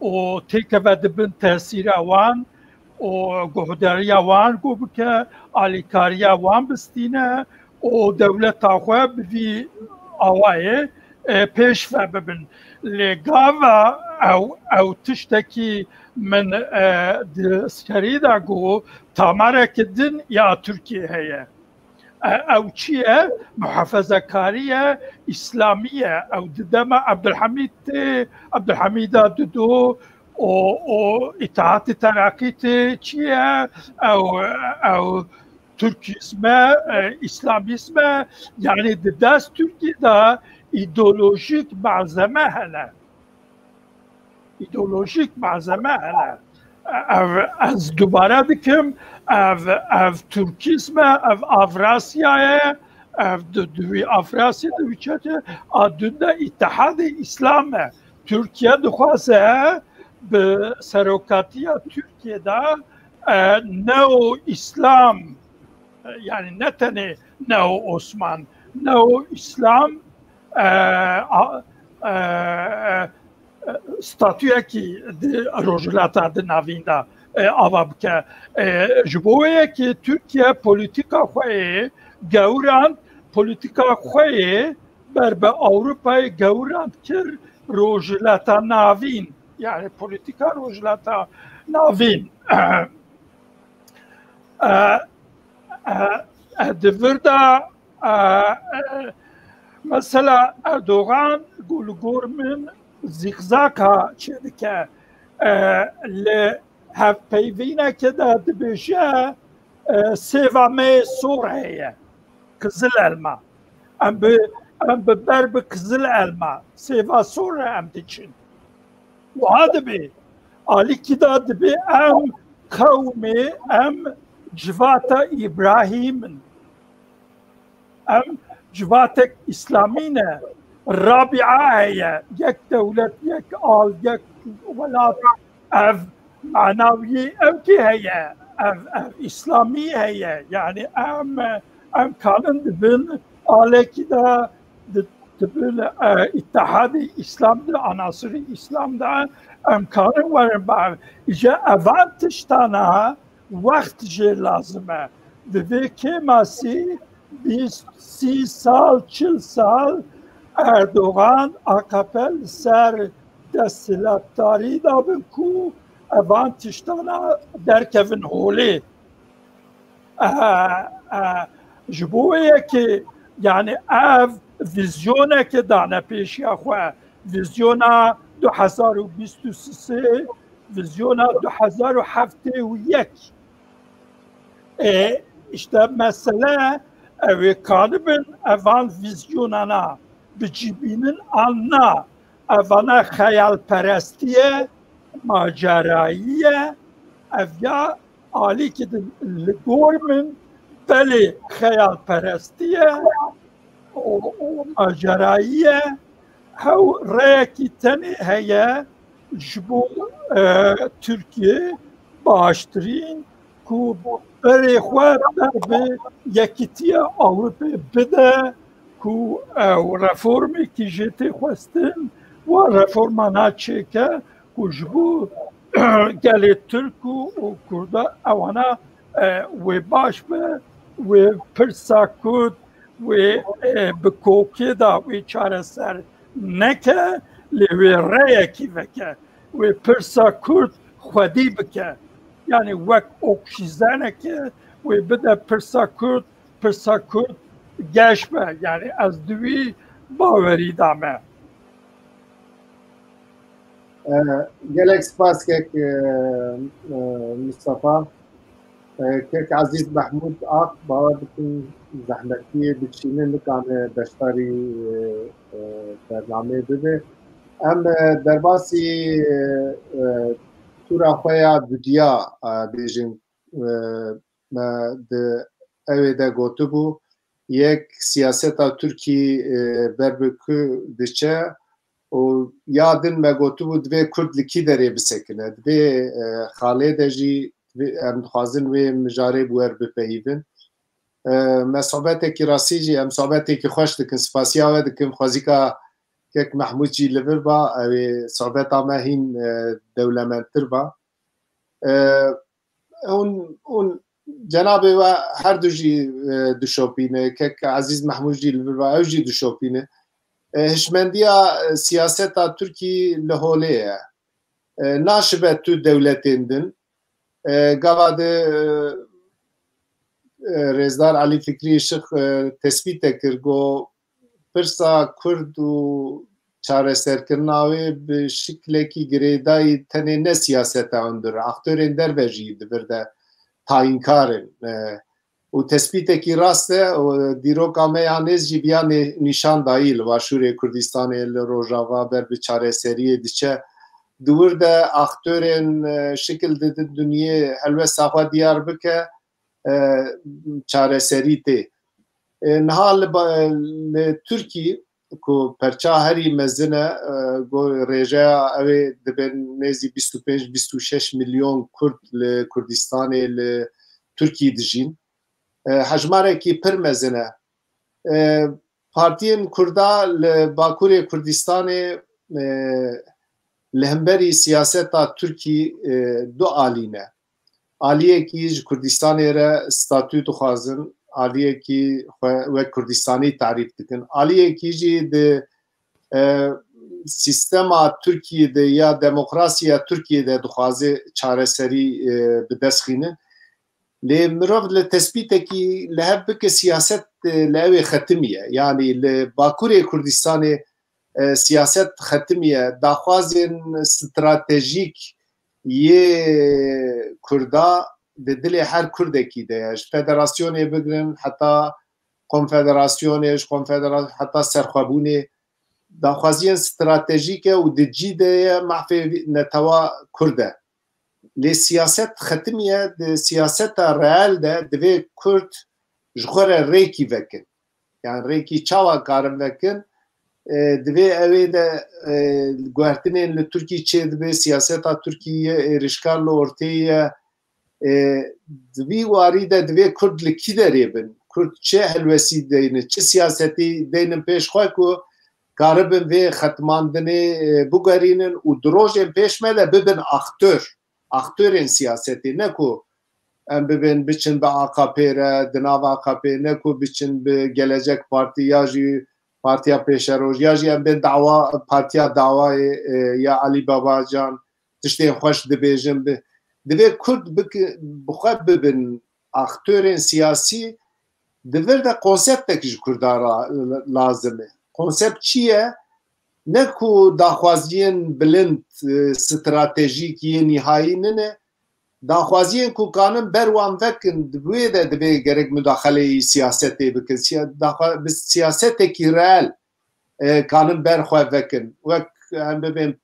û têkeve di bin tesîra wan û guhdariya wan ku bike, alîkariya wan bistîne û dewleta xwe bi vî awayê, e, pêş ve bibin. Lê gava ew, ew tiştekî min, e, di serî de got, tamareke din ya Tirkiyê heye. E, ew çi ye? Muhafezekarî ye, îslamî ye. Ew di dema Ebdulhamîd tê, Ebdulhamîda dudo û, û Îtîhatê Tereqî tê, çi ye? Ew, ew Tirkîzm e, e, îslamîzm e. Yanî di dest Tirkiyê de îdeolojîk malzeme hene. Îdeolojîk malzeme hene. Ev, ez dubare dikim, ev, ev Tirkîzm e, ev Avrasya ye, ev di, di wî Avrasya de wî çete a dû de Îtihadê Îslam e. Tirkiye dixwaze bi serokatiya Tirkiye de, e, neo-Îslam, e, yani ne tenê neo-Osman, neo-Îslam, e, a, e, e, statuyekî di Rojhilata di Navîn de, e, ava bike. E, ji bo wê yekê Tirkiye polîtîka xwe yê gewirand, polîtîka xwe yê ber bi Ewropayê gewirand kir Rojhilata Navîn. Yani polîtîka Rojhilata Navîn. E, e, e, di vir de, e, e, mesela Erdogan ku li gor min zîxzaka çêdike, e, li hevpeyvîneke de dibêje, e, sêva me sor heye, qizil elma. Em bi, em bi ber bi qizil elma, sêva sor re em diçin. Wiha dibe. Alîkî de dibe em qewmê, em civata Îbrahîm in. Em civatek îslamî ne. Rabîa heye. Yek dewlet, yek al, yek welat. Ev manawiyê ew kê heye. Ev, ev îslamî heye. Yani em, em kanin dibin alekî de di, dibin, e, îtihadê îslam de, anasirî îslam de em kanin werin ber. Îje evan tiştana wext jê lazim e. Di vê kêmasî bîst, sî sal, çil sal Erdogan, A K P li ser desthilatdarî dabin ku evan tiştana derkevin holê. E, e, ji bo wê yekê, yani ev vîzyoneke dane pêşiya xwe, vîzyona du hezar û bîst û sê, vîzyona du hezar û heftê û yek. E, işte mesele ew ê kanibin evan vîzyonana bicîbînin an na. Evana xeyalperestî ye, macerayî ye, ev ya alîkî din li gor min belê xeyalperestî ye û, û macerayî ye. Hew reyekî tenê heye ji bo, e, Tirkiye baştirîn ku berê xwe ber bi yekîtiya Ewropê bide ku, e, reformekî jê tê xwestin, wa reforma na çêke ku ji bo gelê Tirk û, û Kurda ewana, e, wê baş be, wê pirsa Kurd, wê, e, bi kokê de wê çareser neke, lê wê reyekî veke, wê pirsa Kurd xwedî bike. Yani wek oksîzeneke wê bide pirsa Kurd, pirsa Kurd geş be. Yani ez di wî bawerî de me. E, gelek spas kek, e, e, Mustafa. E, kek Ezîz Mehmûd Ak, bawer dikim zehmetiyê diçîne, nikane beşdarî, e, e, bernameyê bibe. Em, e, derbasî, e, e, tûra xwe ya vidiya, e, bêjin, e, me di ewê de gotibû, yek siyaseta Tirkî, e, ber bi ku diçe û ya din me gotibû divê Kurd li kî derê bisekine, divê, e, xalê de jî divê, em dixwazin wê mijarê bi wer bipeyivin. E, me sohbetekî rastî jî, em sohbetekî xweş dikin, spasiya we dikim, xwezîka kek Mehmûd jî li vir ba, ew ê sohbeta me hîn, e, dewlemendtir ba. E, hûn, hûn cenabê we her du jî, e, dişopîne, kek Ezîz Mehmûd jî li vir ba, ew jî dişopîne. E, hişmendiya, e, siyaseta Tirkî li holê ye. E, naşibe tu dewletên din. E, gava de, e, e, Rêzdar Elî Fikrî Işık, e, tespîte kir, got, pirsa Kurd û çareserkirina wê bi şiklekî girêdayî tenê ne siyaseta hundir, aktorên derve jî di vir de tayînkar in. E, û tespîtekî rast e û dîroka me ya nêz jî viya nê-, nîşan dayî li Başûrê Kurdistanê, li Rojava ber bi çareseriyê diçe. Di wir de aktorên, e, şikil didin dinyê helwesta xwe diyar bike, e, çareserî tê. E, niha li ba-, li Tirkî ku perça herî mezin e, e, go-, rêjeya ew ê dibe nêzî bîst û pênc, bîst û şeş milyon Kurd li Kurdistanê, li Tirkî dijîn. E, hejmarekî pir mezin e. E, partiyên Kurda li Bakurê Kurdistanê, e, li hemberî siyaseta Tirkî, e, du alî ne. Aliyekî ji Kurdistanê re statû dixwazin, aliyekî xwe wek Kurdistanî tarîf dikin. Aliyekî jî di, e, sîstema Tirkiyê de ya demokrasiya Tirkiyê de dixwaze çareserî, e, bi dest xînin. Lê mirov li tespîtekî li hev bike, siyaset, e, li ew ê xetimiye. Yanî li Bakurê Kurdistanê, e, siyaset xetimiye. Daxwazên stratejîk yê Kurda di dilê her Kurdekî de ye. Ji federasyonê bigirin heta konfederasyonê, ji konfedera-, heta serxwebûnê daxwaziyên stratejîk e û di cî de ye mafê vî-, netewa Kurd e. Lê siyaset xetimiye, di siyaseta reel de divê Kurd ji xwe re rêkî vekin. Yani rêkî çawa karin vekin? E, divê ew ê de, e, guhertinên li Tirkî çêdibe, siyaseta Tirkiyê êrişkar li ortê ye. E, di vî warî de divê Kurd li kî derê bin? Kurd çi helwestî deynin, çi siyasetî deynin pêş xwe ku karibin vê xetmandinê, e, bigerînin û di rojên pêş me de bibin aktor, aktorên siyasetê, ne ku em bibin biçin bi A K P re, di nav A K P, ne ku biçin bi Gelecek Partî ya jî Partiya Pêşeroj, ya jî em bên dawa, Partiya Dawayê, e, ya Alî Babacan, tiştên xweş dibêjin. Bi, divê Kurd biki-, bi xwe bibin aktorên siyasî, di vir de konseptek ji Kurdan ra lazim e. Konsept çi ye? Ne ku daxwaziyên bilind, e, stratejîk yê nîhayî nine, daxwaziyên ku kanin ber wan vekin, di wê de divê gerek mudaxeleyî siyasetê bikin. Siya-, daxwa-, bi siyasetekî reel, e, kanin ber xwe vekin. Wek em bibên,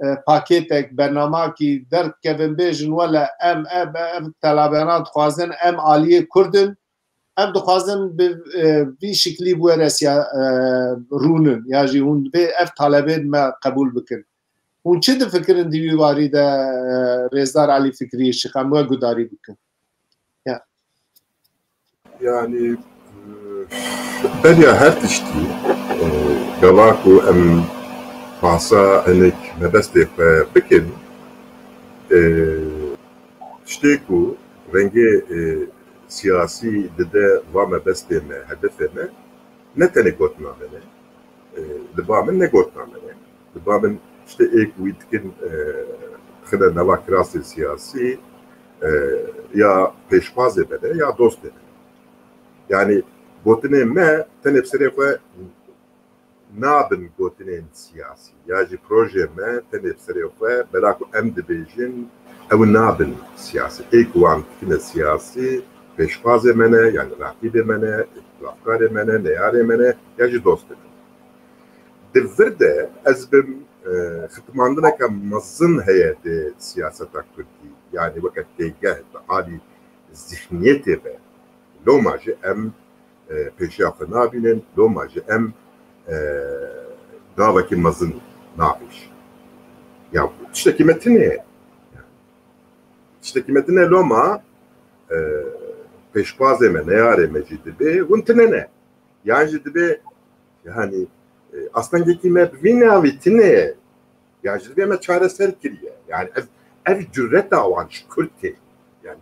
e, pakêtek, bernamakî derdikevin, bêjin, wele em ev, ev telabena dixwazin, em aliyê Kurd in, em dixwazin bi, e, vî şiklî bi we re siya-, e, rûnin, ya jî hûn divê ev talebên me qebûl bikin. Hûn çi difikirin di wî warî de, e, Rêzdar Elî Fikrî Işık, em we gudarî bikin? Ya. Yani, e, beriya her tiştî, e, gava ku em bahsa hinek mebestê xwe bikin, e, tiştê ku rengê, e, siyasî dide va mebestê me, hedefê me, ne tenê gotina me ne. E, li ba min ne gotina me ne. Li ba min tiştê ê ku wî dikin, e, dixine nava kirasê siyasî, e, ya pêşbazê me ne, ya dostê me ne. Yani gotinê me tenê bi serê xwe nabin gotinên siyasî. Ya jî projeyê me tenê bi serê xwe, bela ku em dibêjin, ew nabin siyasî. Ê ku wan dikine siyasî, pêşbazê me ne, yani raqîbê me ne, îtilafkarê me ne, neyarê me ne, ya jî dostê me ne. Di vir de ez bim, e, xitmandineke mezin heye di siyaseta Kurdî. Yani weke têgeh di alî zihniyetê ve. Loma jî em, e, pêşiya xwe nabînin, loma jî em, e, gavekî mezin nabêjin. Ya tiştekî me tune ye. Tiştekî me tune loma, e, pêşbazê me, neyarê me jî dibê, hûn tune ne. Yan jî dibê, yani, e, astengekî me bi vî navî tune ye. Yan jî dibê me çareser kiriye. Yani ev, ev cüreta wan ji Kurd tê. Yani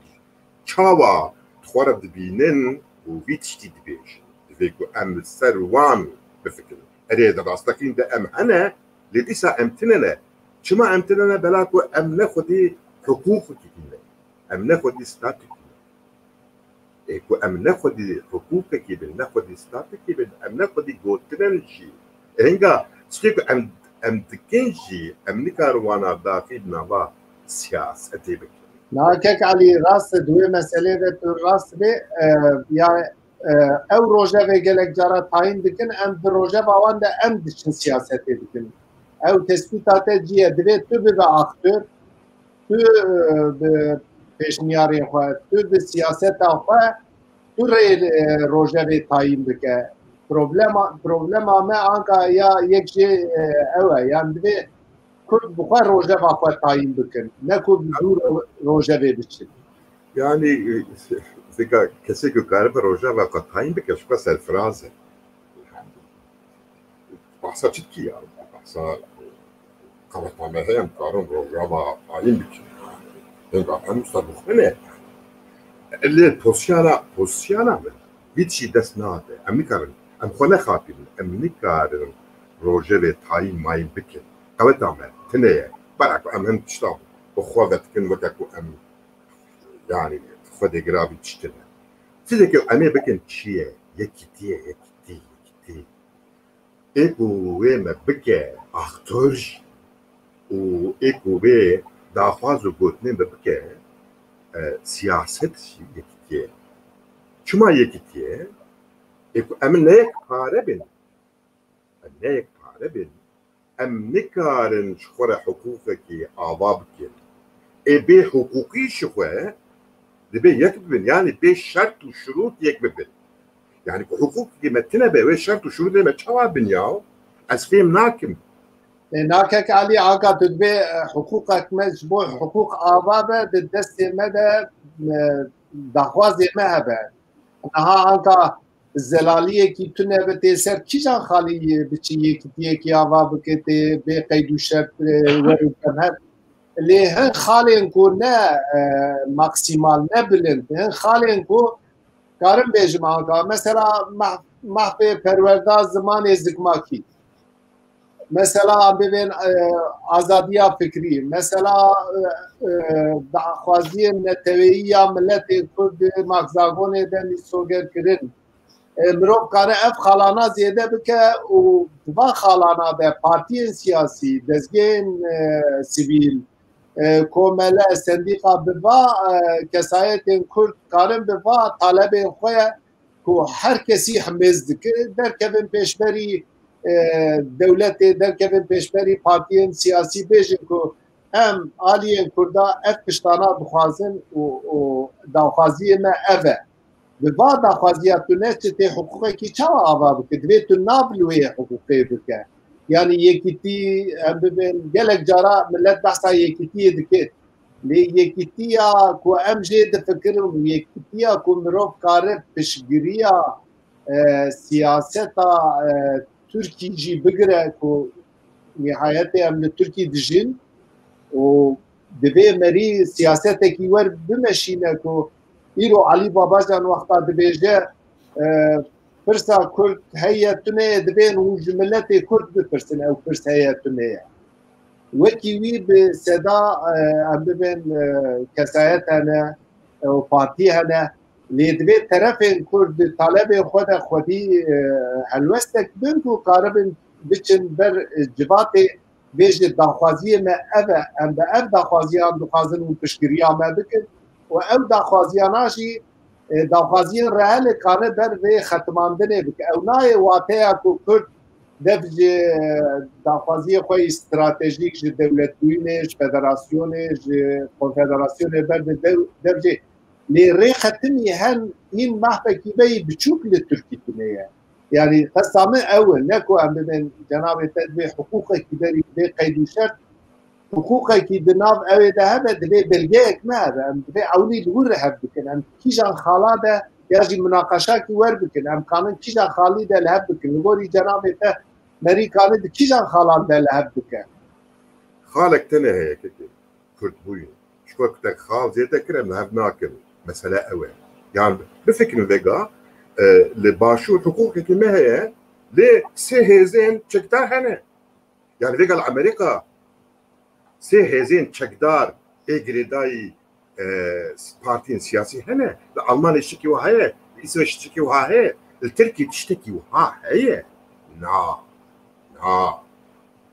çawa xwe re dibînin û vî tiştî dibêjin. Divê ku em li ser wan bifikirin. Erê, di rastaqîn de em hene, lê dîsa em tune ne. Çima em tune ne? Bela ku em ne xwedî hiqûqekî ne. Em ne xwedî statûkî ne. Ê ku em ne xwedî hiqûqekî bin, ne xwedî statekî bin, em ne xwedî gotin in jî. Ê hinga tiştê ku em, em dikin jî, em nikarin wana daxî di nava siyasetê bikin. Na kek Elî, rast e, di wê meselê de tu rast bê, e, ya, e, ew rojevê gelek cara tayîn dikin, em di rojeva wan de em diçin siyasetê dikin. Ew tespîta te cî ye, divê tu bibe aktor, tu, e, bi pêşniyarên xwe, tu bi siyaseta xwe, tu rê, e, rojevê tayîn bike. Problema, problema me anka ya yek jê, e, ew e. Yan divê Kurd bi xwe rojeva xwe tayîn bikin. Ne ku bi dû ro-, rojevê biçin. Yani, e, zika kesê ku karibe rojeva xwe tayîn bike, ji xwe serfiraz e. Bahsa çi dikî ya? Bahsa qeweta me heye, em karin rojeva tayîn bikin. Hinga em wisa bi xwe ne. Lê pozîsyona, pozîsyona me vî tişî dest nade. Em nikarin, em xwe nexapînin. Em nikarin rojevê tayîn mayîn bikin. Qeweta me tune ye. Bera ku em hin tişta bi xwe vedikin weke ku em, yani, xwedê gira vî tiştine. Tiştekê em ê bikin çi ye? Yekîtî ye, yekîtî, yekîtî. Ê ku wê me bike aktor jî û ê ku wê daxwaz û gotinên me bike, e, siyaset jî yekîtî ye. Çima yekîtî ye? Ê ku em ne yekpare bin, em ne yekpare bin, em nikarin ji xwe re hiqûqekî ava bikin. Ê bê hiqûqî ji xwe dibê yek bibin, yanî bê şert û şirût yek bibin. Yani ku hiqûqekî me tune be, wê şert û şirûtê me çawa bin ya? Ez fêm nakim. E, na kek Elî, anka tu dibê, e, hiqûqek me ji bo hiqûq ava be, di destê me de, e, daxwazê me hebe. Niha anka zelaliyekî tune be tê ser kîjan xalî biçî yekîtiyekî ava bike, tê bê qeyd û şert, e, wer û berhev. Lê hin xalên ku ne, e, maksimal, ne bilind, hin xalên ku karim bêjim anka, mesela mah-, mahfê perwerda zimanê zikmakî. Mesela bibên, e, azadiya fikrî. Mesela, e, e, daxwaziyên neteweyî ya miletê Kurd di makzagonê de misoger kirin. E, mirov kare ev xalana zêde bike û di van xalana de partiyên siyasî, dezgehên, e, sivîl, e, komele, sendîqa bi va, e, kesayetên Kurd karin bi va talebên xwe ku her kesî himêz dike, derkevin pêşberî, e, dewletê, derkevin pêşberî partiyên siyasî, bêjin ku em aliyên Kurda ev tiştana dixwazin û, û daxwaziyê me ev e. Bi va daxwaziya tu neçitê hiqûqekî çawa ava bike? Divê tu nav li wê hiqûqê bike. Yanî yekîtî, em bibên, gelek cara millet behsa yekîtiyê dike. Lê yekîtiya ku em jê difikirin û yekîtiya ku mirov kare piştgiriya, e, siyaseta, e, Tirkî jî bigire ku nihayetê em li Tirkî dijîn û divê merî siyasetekî wer bimeşîne ku îro Elî Babacan wexta dibêje, e, pirsa Kurd heye tune ye, divê hûn ji miletê Kurd bipirsin, ew pirs heye tune ye. Wekî wî bi seda, e, em bibên, e, kesayet hene, e, û partî hene. Lê divê terefên Kurd di talebên xwe de xwedî, e, helwestek bin ku karibin biçin ber, e, civatê, bêje daxwaziyê me ev e, em bi ev daxwaziyan dixwazin û piştgiriya me bikin û ew daxwaziyana jî, e, daxwaziyên reel e, kare ber vê xetimandinê bike. Ew nayê wateya ku Kurd dev ji daxwaziyê xwe yî stratejîk, ji dewletbûyînê, ji federasyonê, ji konfederasyonê berde dev, dev jê. Lê rê xetimî hen hîn mahfekî me yî biçûk li Tirkî tune ye. Yanî qesta min ew e, ne ku em bibên cenabê te divê hiqûqekî derî, divê qeyd û şert, hiqûqekî di nav ewê de hebe, divê belgeyek me hebe. Em divê ewilî li wir hev bikin. Em kîjan xala de ya jî munaqeşakî wer bikin. Em kanin kîjan xalî de li hev bikin. Li gorî cenabê te merî kane di kîjan xalan de li hev bike? Xalek tenê heye kekê. Kurdbûyî. Ji xwe ku te xal zêde kir, em li hev nakin. Mesele ew e. Yan bifikirin vêga, e, li başûr hiqûqekî me heye, lê sê hêzên çekdar hene. Yani vêga li Amerîka sê hêzên çekdar ê girêdayî e, partiyên siyasî hene. Li Almanyê tiştekî wiha heye, li Îsveç tiştekî wiha heye, li Tirkiyê tiştekî wiha heye. Na, na,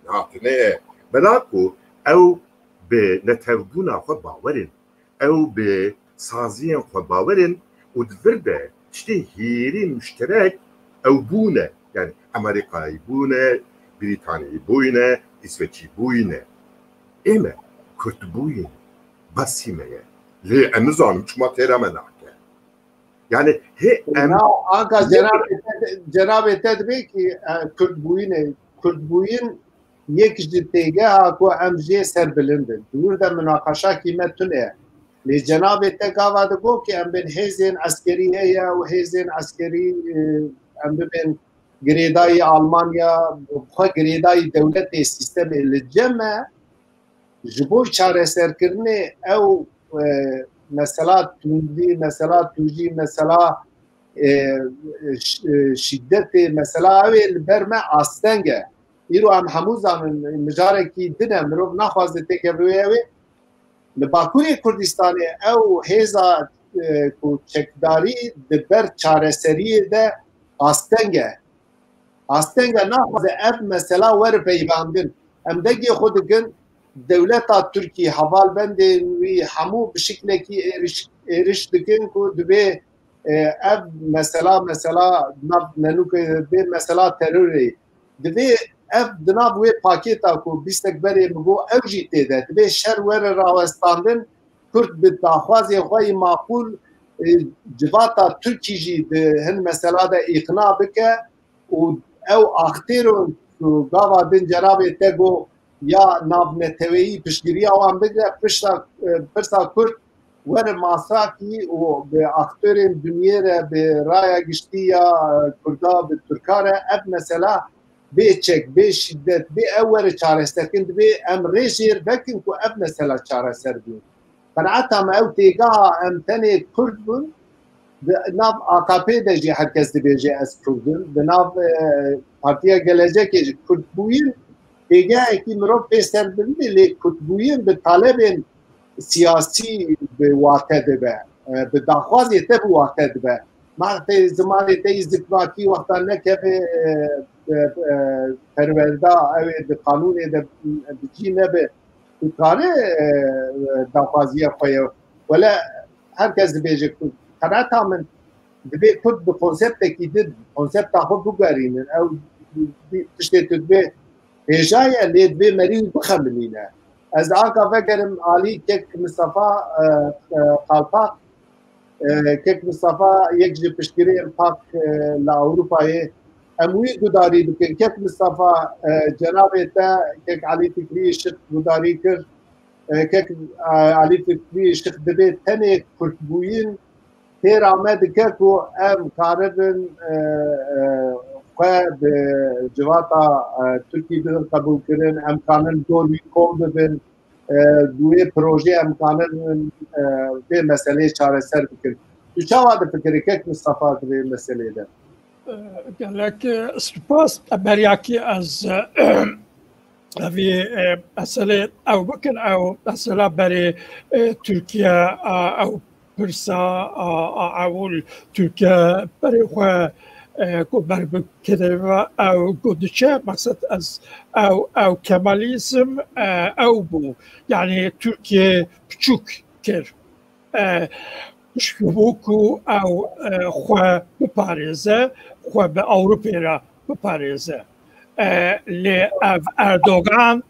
na, tune ye. Bela ku ew bi netewbûna xwe bawer in, ew bi saziyên xwe bawer in û di vir de tiştê hêrî muşterek ew bûne. Yani Amerîkayî bûne, Brîtanî bûyne, Îsveçî bûyne. Ê me Kurd bûyîn, besî me ye. Lê em nizanim çima têra me nake. Yani hê em Na, anka cenabê te, cenabê te dibê ki, e, Kurd bûyîne, Kurd bûyîn yek ji têgeha ku em jê serbilind in. Di wir de munaqeşakî me tune ye. Lê cenabê te gava digot ki em bên hêzên eskerî heye û hêzên eskerî, e, em bibên girêdayî Almanya, xwe girêdayî dewletê, sîstemê. Li cem me ji bo çareserkirinê ew, e, mesela tundî, mesela tûjî, mesela, e, ş-, e, şîdetê, mesela ew ê li ber me asteng e. Îro em hemû zanin, mijarekî din e, mirov naxwaze têkeve wê ew ê. Li Bakurê Kurdistanê ew hêza, e, ku çekdarî di ber çareseriyê de asteng e. Asteng e, naxwaze ev mesela were peyvandin. Em dengê xwe dikin, dewleta Tirkî, hevalbendên wî hemû bi şiklekî êriş, êriş dikin ku divê, e, ev mesela, mesela nav nenûke bê mesela terorê. Divê ev di nav wê pakêta ku bîstek berê min got, ew jî tê de. Divê şer were rawestandin, Kurd bi daxwazê xwe yî maqûl, e, civata Tirkî jî di hin mesela de îqna bike û ew aktêron ku gava din cenabê te got ya navneteweyî piştgiriya wan bigre, pirsa, e, pirsa Kurd were masakî û bi aktorên dinyê re, bi raya giştî ya, e, Kurda, bi Tirka re ev mesela bê çek, bê şîdet, bê ew were çareserkirin, divê em rê jêr vekin ku ev mesela çareser bûn. Qenaeta me ew têgeha em tenê Kurd bûn, di nav A K P de jî her kes dibêje ez Kurd im. Di nav, e, Partiya Gelecekê jî Kurd bûyîn têgehekî mirov pê ser bibîne, lê Kurd bûyîn bi talebên siyasî bi wate dibe, e, bi daxwazê te bi wate dibe. Mextê zimanê te yî zikmakî wexta nekeve, e, e, e, perwerda, ew ê di qanûnê de bi cî nebe, dikare, e, daxwaziya xwe ye. Wele her kes dibêje Kurd. Qenaeta min divê Kurd bi konseptekî din, konsepta xwe bigerînin. Ew tiştê tu divê hêja ye, lê divê merî wî bixemilîne. Ez anka vegerim alî kek Mistefa, e, e, Kalpak, e, kek Mistefa yek ji piştgirêyên pak, e, li Ewropayê. Em wî gudarî bikin. Kek Mistefa, e, cenabê te, kek Elî Fikrî Şix gudarî kir. E, kek, e, Elî Fikrî Şix dibê tenê Kurdbûyîn têra me dike ku em karibin, e, e, xwe bi civata, e, Tirkî bidin qebûlkirin, em kanin dor wî kom bibin, e, bi wê projeyê em kanin, e, vê meseleyê çareser bikin. Tu çawa difikirî kek Mistefa di vê meseleyê de? E, gelek, e, spas. Beriyakî ez, e, evî, e, meselê ew bikin, ew mesela berê, e, Tirkiye, a, ew pirsa, a, a, ew Tirkiye berê xwe, e, ku ber bi kêdeva ew ku diçe, maqsed ez ew, ew Kemalizm, e, ew bû. Yani Tirkiye piçûk kir. E, ji bo ku ew, e, xwe biparêze, xwe bi Ewropê re biparêze. E, lê ev Erdogan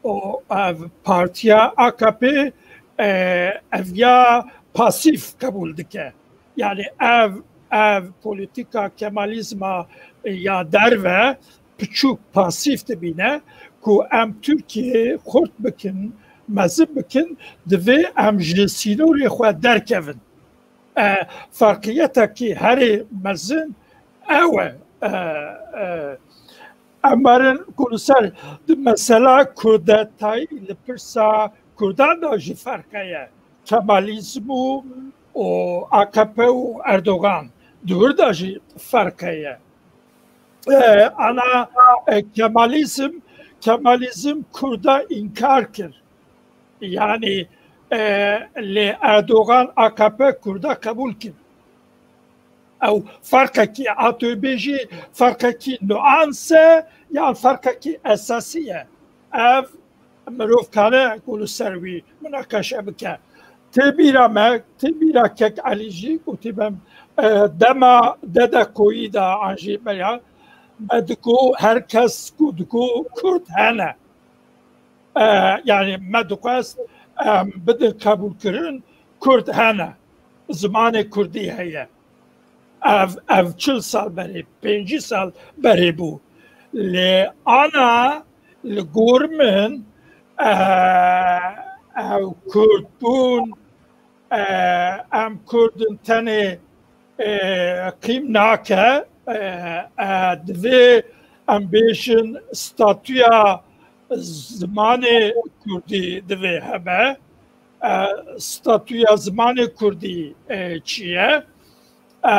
û ev partiya A K P, e, ev ya pasîf qebûl dike. Yani ev, ev polîtîka Kemalîzma ya derve piçûk pasîf dibîne ku em Tirkiyeyê xurt bikin, mezin bikin, divê em ji sînorê xwe derkevin. E, ferqiyetekî herê mezin ew e. E, e, em werin ku li ser di mesela kurdetayî li pirsa kurdan de jî ferq heye. Kemalîzm û, û A K P û Erdogan di wir de jî ferq heye. E, ana, e, Kemalizm, Kemalizm Kurda înkar kir. Yani e, lê Erdogan A K P Kurda qebûl kir. Ew ferqekî, a tu bêjî ferqekî nuans e yan ferqekî esasî ye. Ev mirov kare ku li ser wî munaqeşe bike. Tê bîra me, tê bîra kek Elî jî ku tê bem, e, dema dede koyî de an jî me ya, me diku her kes ku diku Kurd hene. E, yani me dixwest em bidin qebûlkirin Kurd hene. Zimanê Kurdî heye. Ev, ev çil sal berê, pêncî sal berê bû. Lê ana li gor min, e, ev Kurd bûn, e, em Kurd in tenê, e, qîm nake, e, e, divê em bêjin statûya zimanê Kurdî divê hebe. E, statûya zimanê Kurdî, e, çi ye? E,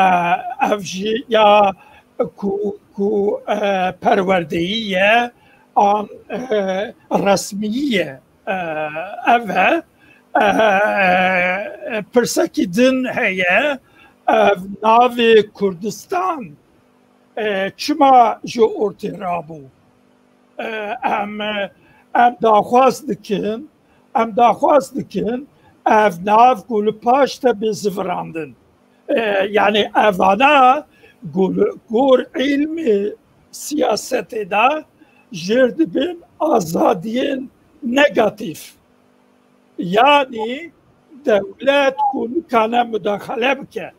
ev jî ya ku, ku, e, perwerdeyî ye, an, e, resmî ye. E, ev e. E, pirsekî din heye. Ev navê Kurdistan, e, çima ji ortê rabû? E, em, em daxwaz dikin, em daxwaz dikin ev nav ku li paş te bê zivirandin. E, yani evana gor, gor ilmê siyasetê de jêr dibin azadiyên negatîf. Yani dewlet ku nikane mudaxale bike.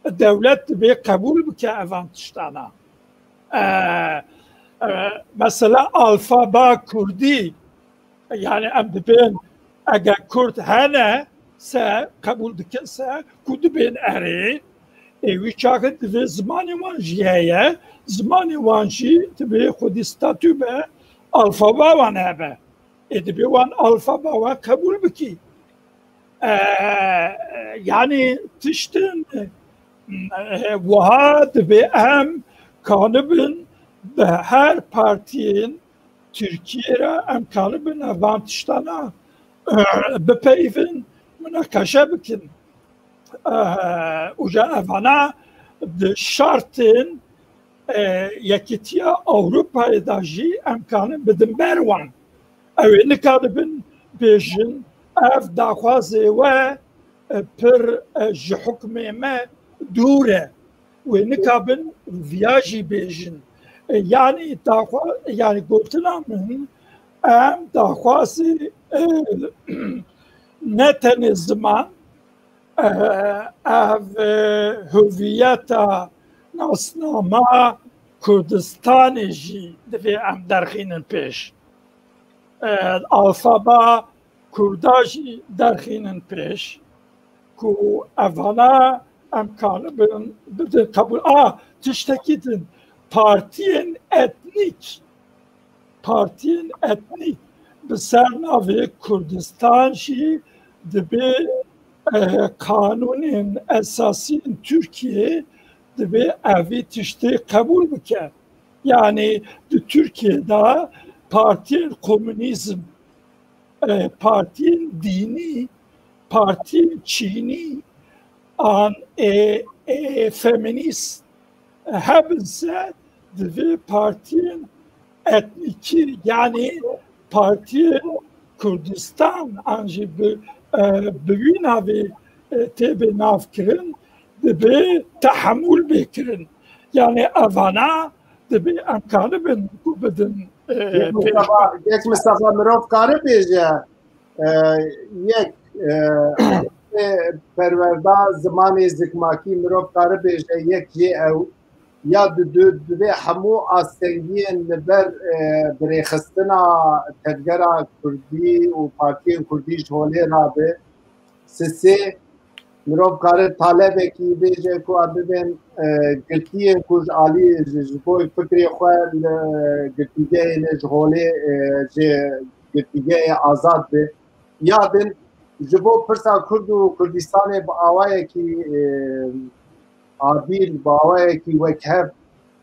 Dewlet dibê qebûl bike evan tiştana. E, e, mesela alfaba Kurdî, yani em dibên eger Kurd hene se, qebûl dikin se, ku dibên erê, ê wî çaxê divê zimanê wan jî heye, zimanê wan jî divê xwedî statû be, alfaba wan hebe. Ê dibê wan alfaba wan qebûl bikî. E, yani tiştin, e, wiha dibê em kanibin bi her partiyên Tirkiyê re em kanibin ev van tiştana, e, bipeyivin, munaqeşe bikin. E, uca evana di şartên, e, Yekîtiya Ewropayê de jî em kanin bidin ber wan. Ew ê nikaribin bêjin, ev daxwazê we, e, pir, e, ji hukmê me dûr e. Wê nikabin viya jî bêjin. E, yanî daxwa-, yanî gotina min, em daxwazê, e, ne tenê ziman, e, ev, e, huviyeta nasnama Kurdistanê jî divê em derxînin pêş. E, alfaba Kurda jî derxînin pêş ku evana em kanibin bidin qebûl. A, tiştekî din, partiyên etnîk, partiyên etnîk bi ser navê Kurdistan jî dibê, e, qanûnên esasî yên Tirkiyê dibê evî tiştê qebûl bike. Yani di Tirkiyê de partiyên komünîzm, e, partiyên dînî, partiyên çînî an, e, e, feminîst hebin se, divê partiyên etnîkî, yani partiyên Kurdistan an jî bi, e, bi wî navê, e, tê bê navkirin, dibê tehemûl bê kirin. Yani evana dibê em kanibin ku bidin, e, Yek pêş. Mistefa, yek Mistefa mirov kare bêje, e, yek, e, perwerda zimanê zikmakî mirov kare bêje, yek jê ew, ya di, di, divê hemû astengiyên li ber, e, birêxistina tevgera Kurdî û partiyên Kurdî ji holê rabe. Sisê, mirov kare talebekî bêje ku em bibên, e, girtiyên ku ji alî, ji, ji bo fikrê xwe li girtîgehê ne ji holê, e, ji girtîgehê azad be. Ya din ji bo pirsa Kurd û Kurdistanê bi awayekî, e, adîl, bi awayekî wekhev,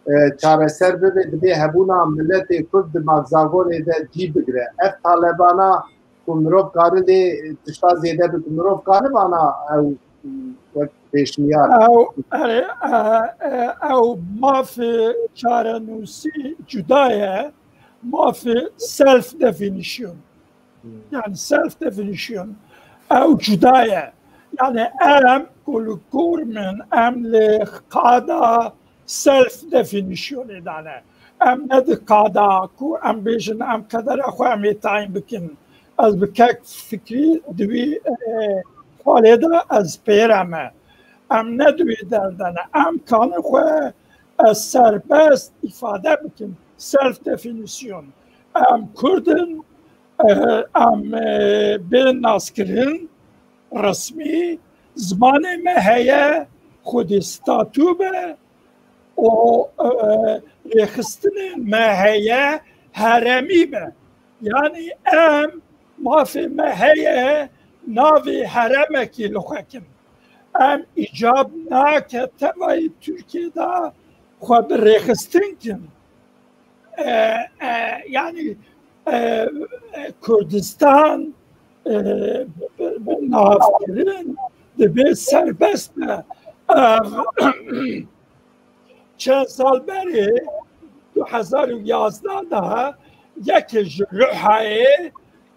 e, çareser bibe, dibê hebûna miletê Kurd di magzagonê de cî bigire. Ev talebana ku mirov karin lê tişta zêde bike, mirov karin vana ew wek pêşniyar. Ew, erê, e, e, ew mafê çarenûsî cuda ye, mafê self definition. Yani self definition ew cuda ye. Yani em ku li gor min, em li qada self definitionê de ne. Em ne di qada ku em bêjin em qedera xwe em ê tayîn bikin. Ez bi kek fikrî di wî, e, xalê de ez pêre me. Em ne di wî derdene. Em kanin xwe ez serbest îfade bikin. Self definition. Em Kurd in, e, em, e, bên naskirin resmî, zimanê me heye, xwedî statû be û, e, rêxistinên me heye heremî be. Yani em mafê me heye navê heremekî li xwe kin. Em îcab nake tevayî Tirkiyê de xwe bi rêxistin kin. E, e, yani, e, e, Kurdistan, e, bi, bi navkirin dibê serbest be. Ev, çend sal berê, du hezar û yazdeh de yekê ji Ruhayê,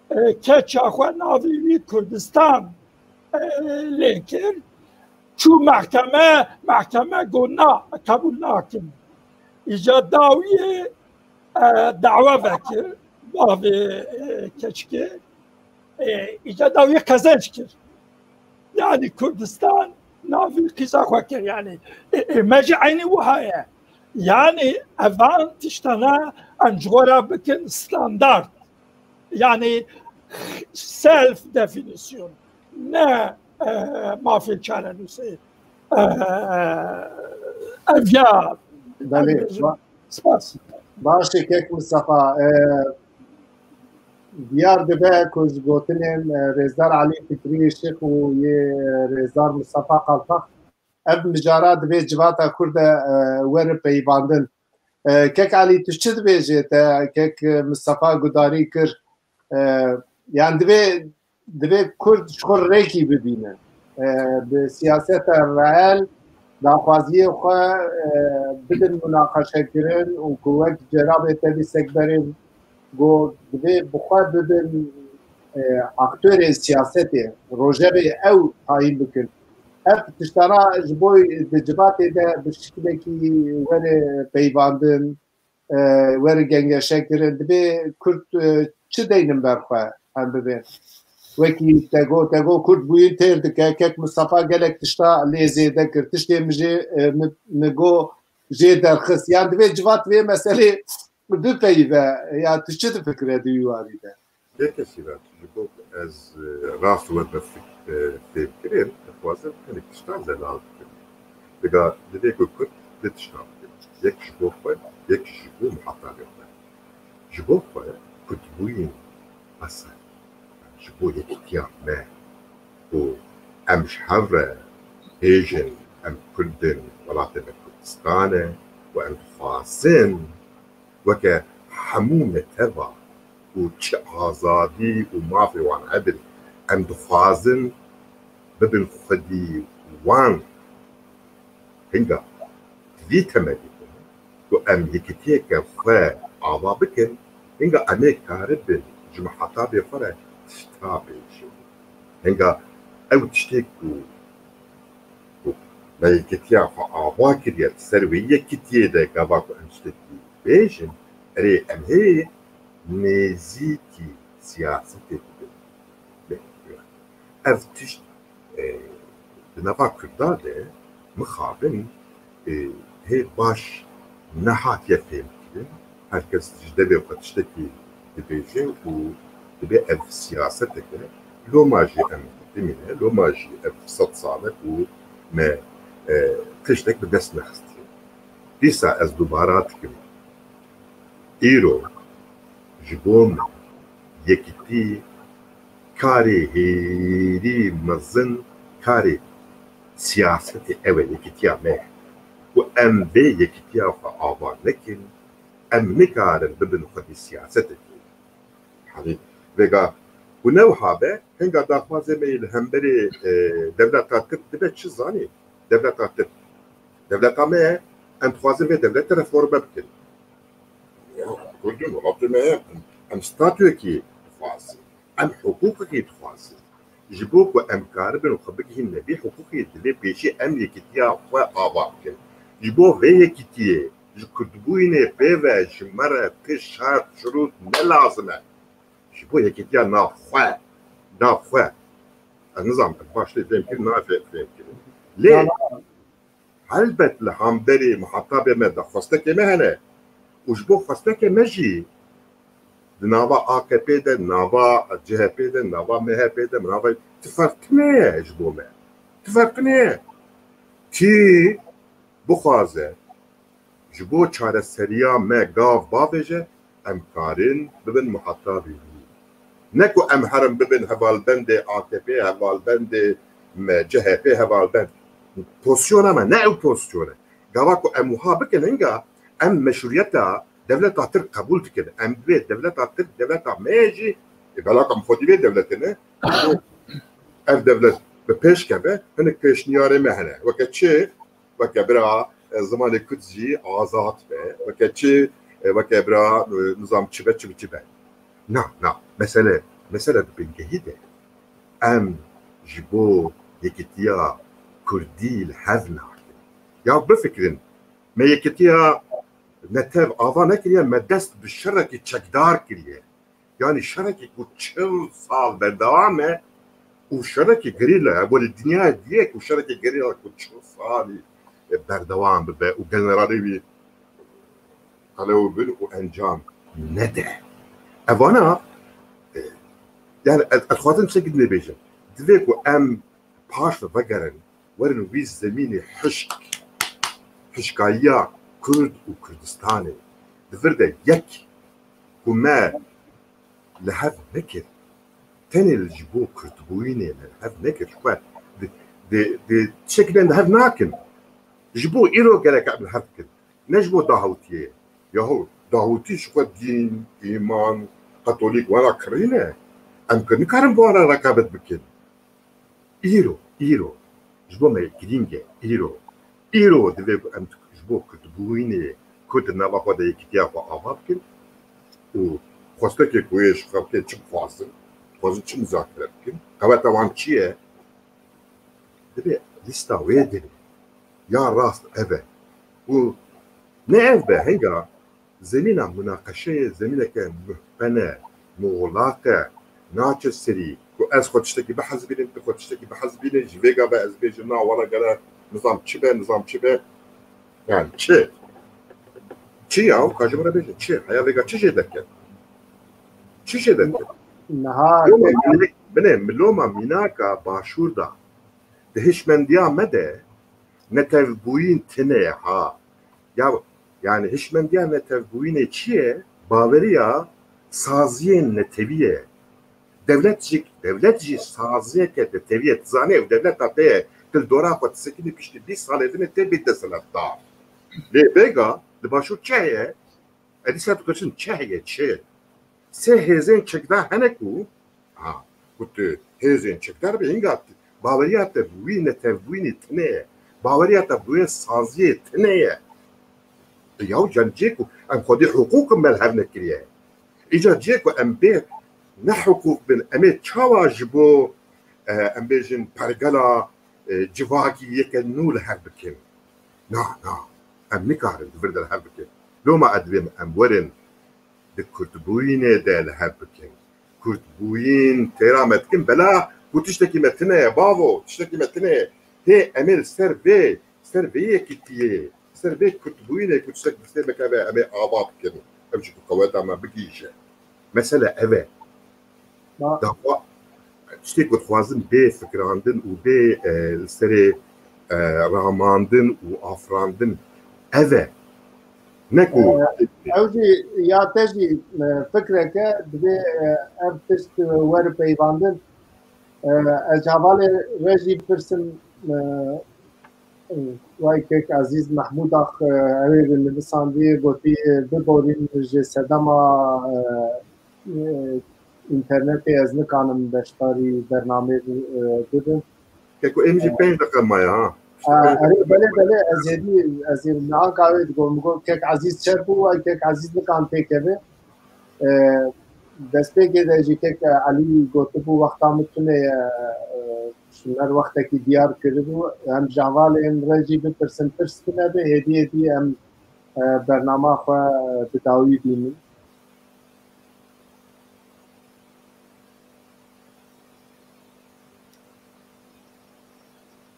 e, keça xwe navê wî Kurdistan, e, lê kir. Çû mehkeme, mehkeme got, na, qebûl nakim. Îca dawiyê, e, dawa vekir, bavê, e, keçikê. E, îca dawiyê qezenc kir. Yani Kurdistan navî qîza xwe kir. Yani, e, e, me jî eynî wiha ye. Yani evan tiştana em ji xwe re bikin standart. Yani self definition. Ne, e, mafê çarenûsê. E, ev ya. Belê, ba- Spas. Baş e, kek Mistefa. E, diyar dibe ku ji gotinên, e, Rêzdar Elî Fikrî Şêx û yê Rêzdar Mistefa Kaltak ev mijara divê civata Kurd de, e, were peyivandin. E, kek Elî, tu çi dibêjê te? Kek Mistefa gudarî kir. E, yan divê, divê Kurd ji xwe rêkî bibînin. E, bi siyaseta reel daxwaziyê xwe, e, bidin munaqeşekirin û ku wek Cerabê Tevî Sekberê got, divê bi xwe bibin, e, aktorên siyasetê, rojevê ew tayîn bikin. Ev tiştana ji bo di civatê de bi şiklekî were peyvandin, e, were gengeşe kirin, divê Kurd, e, çi deynin ber xwe em bibê? Wekî te got, te got Kurd bûyîn têr dike, kek Mistefa gelek tişta lê zêde kir. Tiştê min jê, e, min, min got jê derxist. Yan divê civat vê meselê bipeyive, ya tu çi difikire di wî warî de? Kekê Şîrac, ji bo ku ez, e, rast we bi fik-, e, fêr kirin, dixwazim hinek tiştan zelal bikim. Diga divê ku Kurd du tiştan bikin. Yek ji bo xwe, yek ji bo muhetabê xwe. Ji bo xwe, Kurdbûyîn bes e. Ji bo yekîtiya me ku em ji hev re bêjin, em Kurd in, welatê me Kurdistan e û em dixwazin weke hemû neteva û çi azadî û mafê wan hebin, em dixwazin bibin xwedî wan. Hinga vî temelî ku em yekitiyeke xwe ava bikin, hinga em ê karibin ji mihetabê xwe re tişta bêjin. Hinga ew tiştê ku, ku me yekitiya xwe ava kiriye, ser wê yekitiyê de gava ku em tiştekî bêjin, erê em hê nêzîkî siyasetê bibin. Ev tişt, e, di nava Kurda de mixabin, e, hê baş nehatiye fêhmkirin. Her kes ji devê xwe tiştekî dibêje û dibê ev siyasetek e. Loma jî em bimîne, loma jî ev sed sal e ku me, e, tiştek bi dest nexistiye. Dîsa ez dubara dikim. Îro ji bo min yekitî karê hêrî mezin, karê siyasetê ew e, yekitiya me ye. Ku em vê yekitiya xwe ava nekin, em nikarin bibin xwedî siyasetekê. Hani vêga Ku ne wiha be, hinga daxwazê me yê li hemberî, e, dewleta Tirk dibe çi zanî? Dewleta Tirk. Dewleta me ye, em dixwazin vê dewlete reforme bikin. Ya, Kurdin welatê me ye, em, em statuyekî dixwazin. Em hiqûqekî dixwazin. Ji bo ku em karibin xwe bigihîne vî hiqûqî, divê pêşî em yekîtiya xwe ava bikin. Ji bo vê yekîtiyê, ji kurdbûyînê pê ve ji me re ti şert, şirût ne lazim e. Ji bo yekîtiya nav xwe, nav xwe. Ez nizanim, ez baş lê fêm kirin, na fêm, fêm kirin. Lê helbet li hemberî muhatabê me de xwestekê me hene. Û ji bo xwestekê me jî di nava A K P de, nava C H P de, nava M H P de, nava ti ferq tune ye ji bo me. Ti ferq tune ye. Kî bixwaze ji bo çareseriya me gav bavêje, em karin bibin muhatabê wî. Ne ku em herin bibin hevalbendê A K P, hevalbendê me, C H P, hevalbend. Pozisyona me ne ew pozisyon e. Gava ku em wiha bikin hinga, em meşrûyeta dewleta Tirk qebûl dikin. Em divê dewleta Tirk, dewleta me ye jî, e, belaka em xwedî vê dewletê ne. Ev dewlet bi pêş keve, hinek pêşniyarê me hene. Weke çi? Weke bira, e, zimanê Kurd jî azad be. Weke çi? E, weke bira, e, nizam çi be, çi bi çi be. Na, na. Mesele, mesele di bingehî de. Em ji bo yekîtiya Kurdî li hev nakin. Ya bifikirin, me yekîtiya netev ava nekiriye, me dest bi şerekî çekdar kiriye. Yanî şerekî ku çil sal berdewam e û şerekî gerîla, ya, bo li dinyayê diyek û şerekî gerîla ku çil salî, e, berdewam bibe û generalê wî qelew bin û encam nede. Evana, e, yani ez, ez xwazim tiştekî din bêjim. Divê ku em paş ve vegerin, werin wî zemînê hişk, hişkayiya Kurd û Kurdistanê. Di vir de yek ku me li hev nekir, tenê li ji bo Kurdbûyînê me li hev nekir, ji xwe di, di, di tiştekî din li hev nakin. Ji bo îro gerek em li hev bikin. Ne ji bo dahawtiyê ye. Yahu dahawtî ji xwe dîn, îman, katolîk wera kirî ne. Em ki nikarin bi wan re rekabet bikin. Îro, îro. Ji bo me girîng e, îro. Îro divê ku em ji bo Kurdbûyînê, Kurd di nava xwe de yekîtiya xwe ava bikin û xwestekê ku yê ji xelkê çi bixwazin, dixwazin çi muzakere bikin, qeweta wan çi ye? Divê lîsta wê din. Ya rast ev e. Û ne ev be, hinga zemîna munaqeşeyê zemîneke muhben e, muxlaq e, naçe serî. Ku ez xwe tiştekî bihezibînim, tu xwe tiştekî bihezibîne, ji vê gava ez bêjim, na, wela gere nizam çi be, nizam çi be. Yani çi? Çi ya? Ka ji min re bêje, çi? Heya vêga çi jê deke? Çi jê deke? Niha Loma te- minik, binê, miloma mînaka başûr da. Di hişmendiya me de netewbûyîn tune ye ha. Ya, yani hişmendiya netewbûyînê çi ye? Baweriya saziyên netewî ye. Dewlet jî, dewlet jî saziyeke netewî ye. Tu zanî ew dewleta te ye. Tu li dora xwe disekinî piştî bîst salê din ê tê bî desthilatdar. Lê vêga li başûr çi heye? Êdî ser dixwişin çi heye, çi? Sê hêzên çekdar hene ku, ha, ku tu hêzên çekdar be, hinga tu baweriya te bi wî netewbûyînê tune ye. Baweriya te bi wê saziyê tune ye. E, yaw can cê ku em xwedî hiqûq me li hev nekiriye. Îca cê ku em bê ne hiqûq bin, em ê çawa ji bo, e, em bêjin pergela, e, civakî yeke nû li hev bikin? Na, na. Em nikarin di vir de li hev bikin. Loma ez divêm em werin di kurdbûyînê de li hev bikin. Kurdbûyîn têra me dikin, bela ku tiştekî me tune ye, bavo, tiştekî me tune ye. Hê em ê li ser vê, ser vê yekîtiyê, ser vê kurdbûyînê ku tiştek destê me keve, em ê ava bikin. Ev jî ku qeweta me bigihîje. Mesele ev e. Ma- Daxwa, tiştê ku dixwazin bê fikirandin û bê, e, li serê, e, ramandin û afirandin ev e. Ne ku E, ew jî ya te jî, e, fikreke divê, e, ev tişt were peyvandin. E, ez hevalê re jî pirsim, e, e, wayê kek Ezîz Mehmûd Ax, e, ew ê nivîsandî, gotî, e, biborîn ji sedema, e, e, înternetê ez nikanim beşdarî bernameyê bi-, e, bibim. Keko, em jî pênc deqe maye, ha. Ha, erê, belê, belê, ez êdî, ez ê niha kahvê digotim, got, kek Ezîz çer bû, kek Ezîz nikan têkeve. E, destpêkê de jî kek Elî gotibû, wexta min tune ye, e, ji me re wextekî diyar kiribû. Em ji hevalên re jî bipirsin, pirs tune be, hêdî hêdî em, e, bernama xwe bi dawî bînin.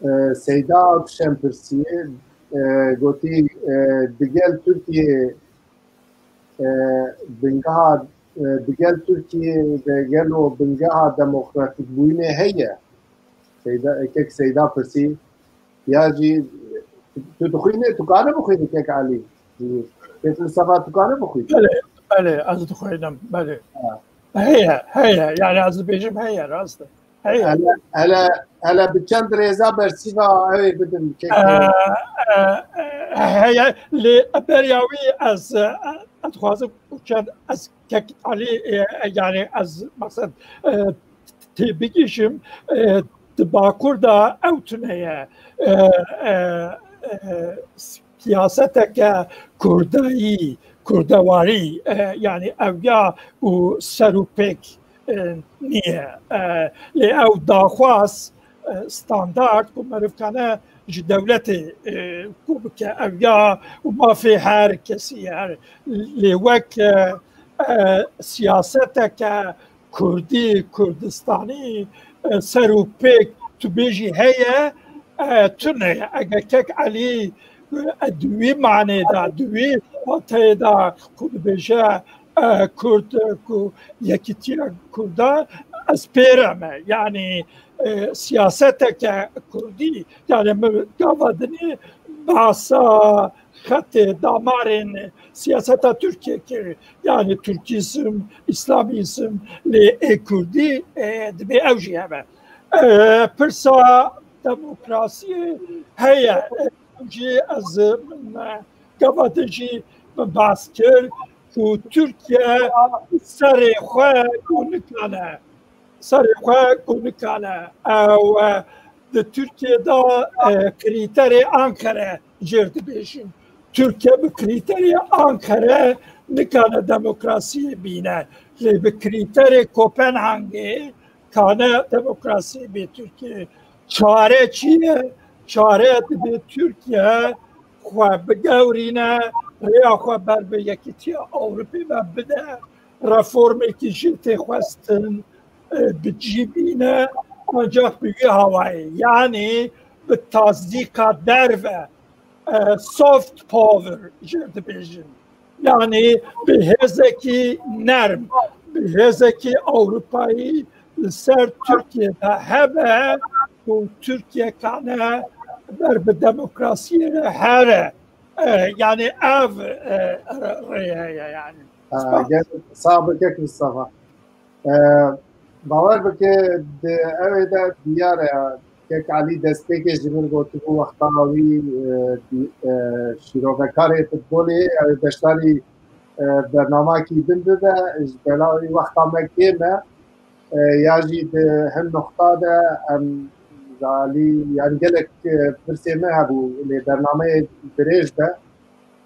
E, Seyda Akşem pirsiye, e, gotî, e, digel Tirkiye, e, bingeha, e, digel Tirkiye de gelo bingeha demokratîkbûyînê heye? Seyda, kek Seyda pirsî, ya jî tu dixwînî, tu kane bixwînî kek Elî? Kek Mustafa, tu kane bixwînî? Belê, belê, ez dixwînim, belê. Ha. Heye, heye, yani ez dibêjim heye, rast e. Heye. Hele, hele, hele bi çend rêza bersîva ew ê bidim, kek. E, e, e, heye, lê beriya wî ez, e, ez dixwazim û çend ez kek Elî, e, e, yani ez meqsed, e, tê bigihîjim, e, di Bakur de ew tune ye. E, e, e, siyaseteke kurdayî, kurdewarî, e, yani ew ya û ser û pêk, e, niye. E, lê ew daxwaz, e, standard ku meriv kane ji dewletê, e, ku bike ew ya û mafê her kesî ye. Lê wek, e, e, siyaseteke Kurdî, Kurdistanî, e, ser û pêk tu bêjî heye, e, tune ye. Eger kek Elî, e, di wî manê de, di wî wateyê de ku dibêje, e, Kurd, e, ku yekîtiya Kurda, ez pêre me. Yani, e, siyaseteke Kurdî, yani min gava dinê behsa xetê damarên siyaseta Tirkiye kir. Yani Türkizm, İslamizm, lê ê Kurdî, e, dibê ew jî hebe. E, pirsa demokrasiyê heye. E, ew jî ez, e, min, e, gava din jî min behs kir ku Tirkiye serê xwe ku nikane, serê xwe ku nikane. Ew, e, di Tirkiye de, e, krîterê Ankara jêr dibêjin. Tirkiye bi krîterê Ankara nikane demokrasiyê bîne. Lê bi krîterê Kopenhagê kane demokrasiyê bê Tirkiye. Çare çi ye? Çare dibê Tirkiye xwe bigewrîne, rêya xwe ber bi Yekîtiya Ewropê ve bide, reformekî jê tê xwestin, e, bi cî bîne, ancak bi wî hawayê, yanî bi tazdîka derve, e, soft power jê dibêjin. Yanî bi hêzekî nerm, bi hêzekî Ewropayî li ser Tirkiye de hebe ku Tirkiye kane ber bi demokrasiyê re here. E, yani ev, e, rê heye yani. Ha, gel, sağ ol, kek Mustafa. E, bawer bike, di ew ê de diyar e, kek Elî destpêkê ji min gotibû, wexta wî, e, di, e, şîrovekarê futbolê, ew ê beşdarî, e, bernamakî din bibe, ji bela wî wexta me kêm e. E, ya jî di hin noqta de em ji alî, yani gelek, e, pirsê me hebû, lê bernameyê dirêj be.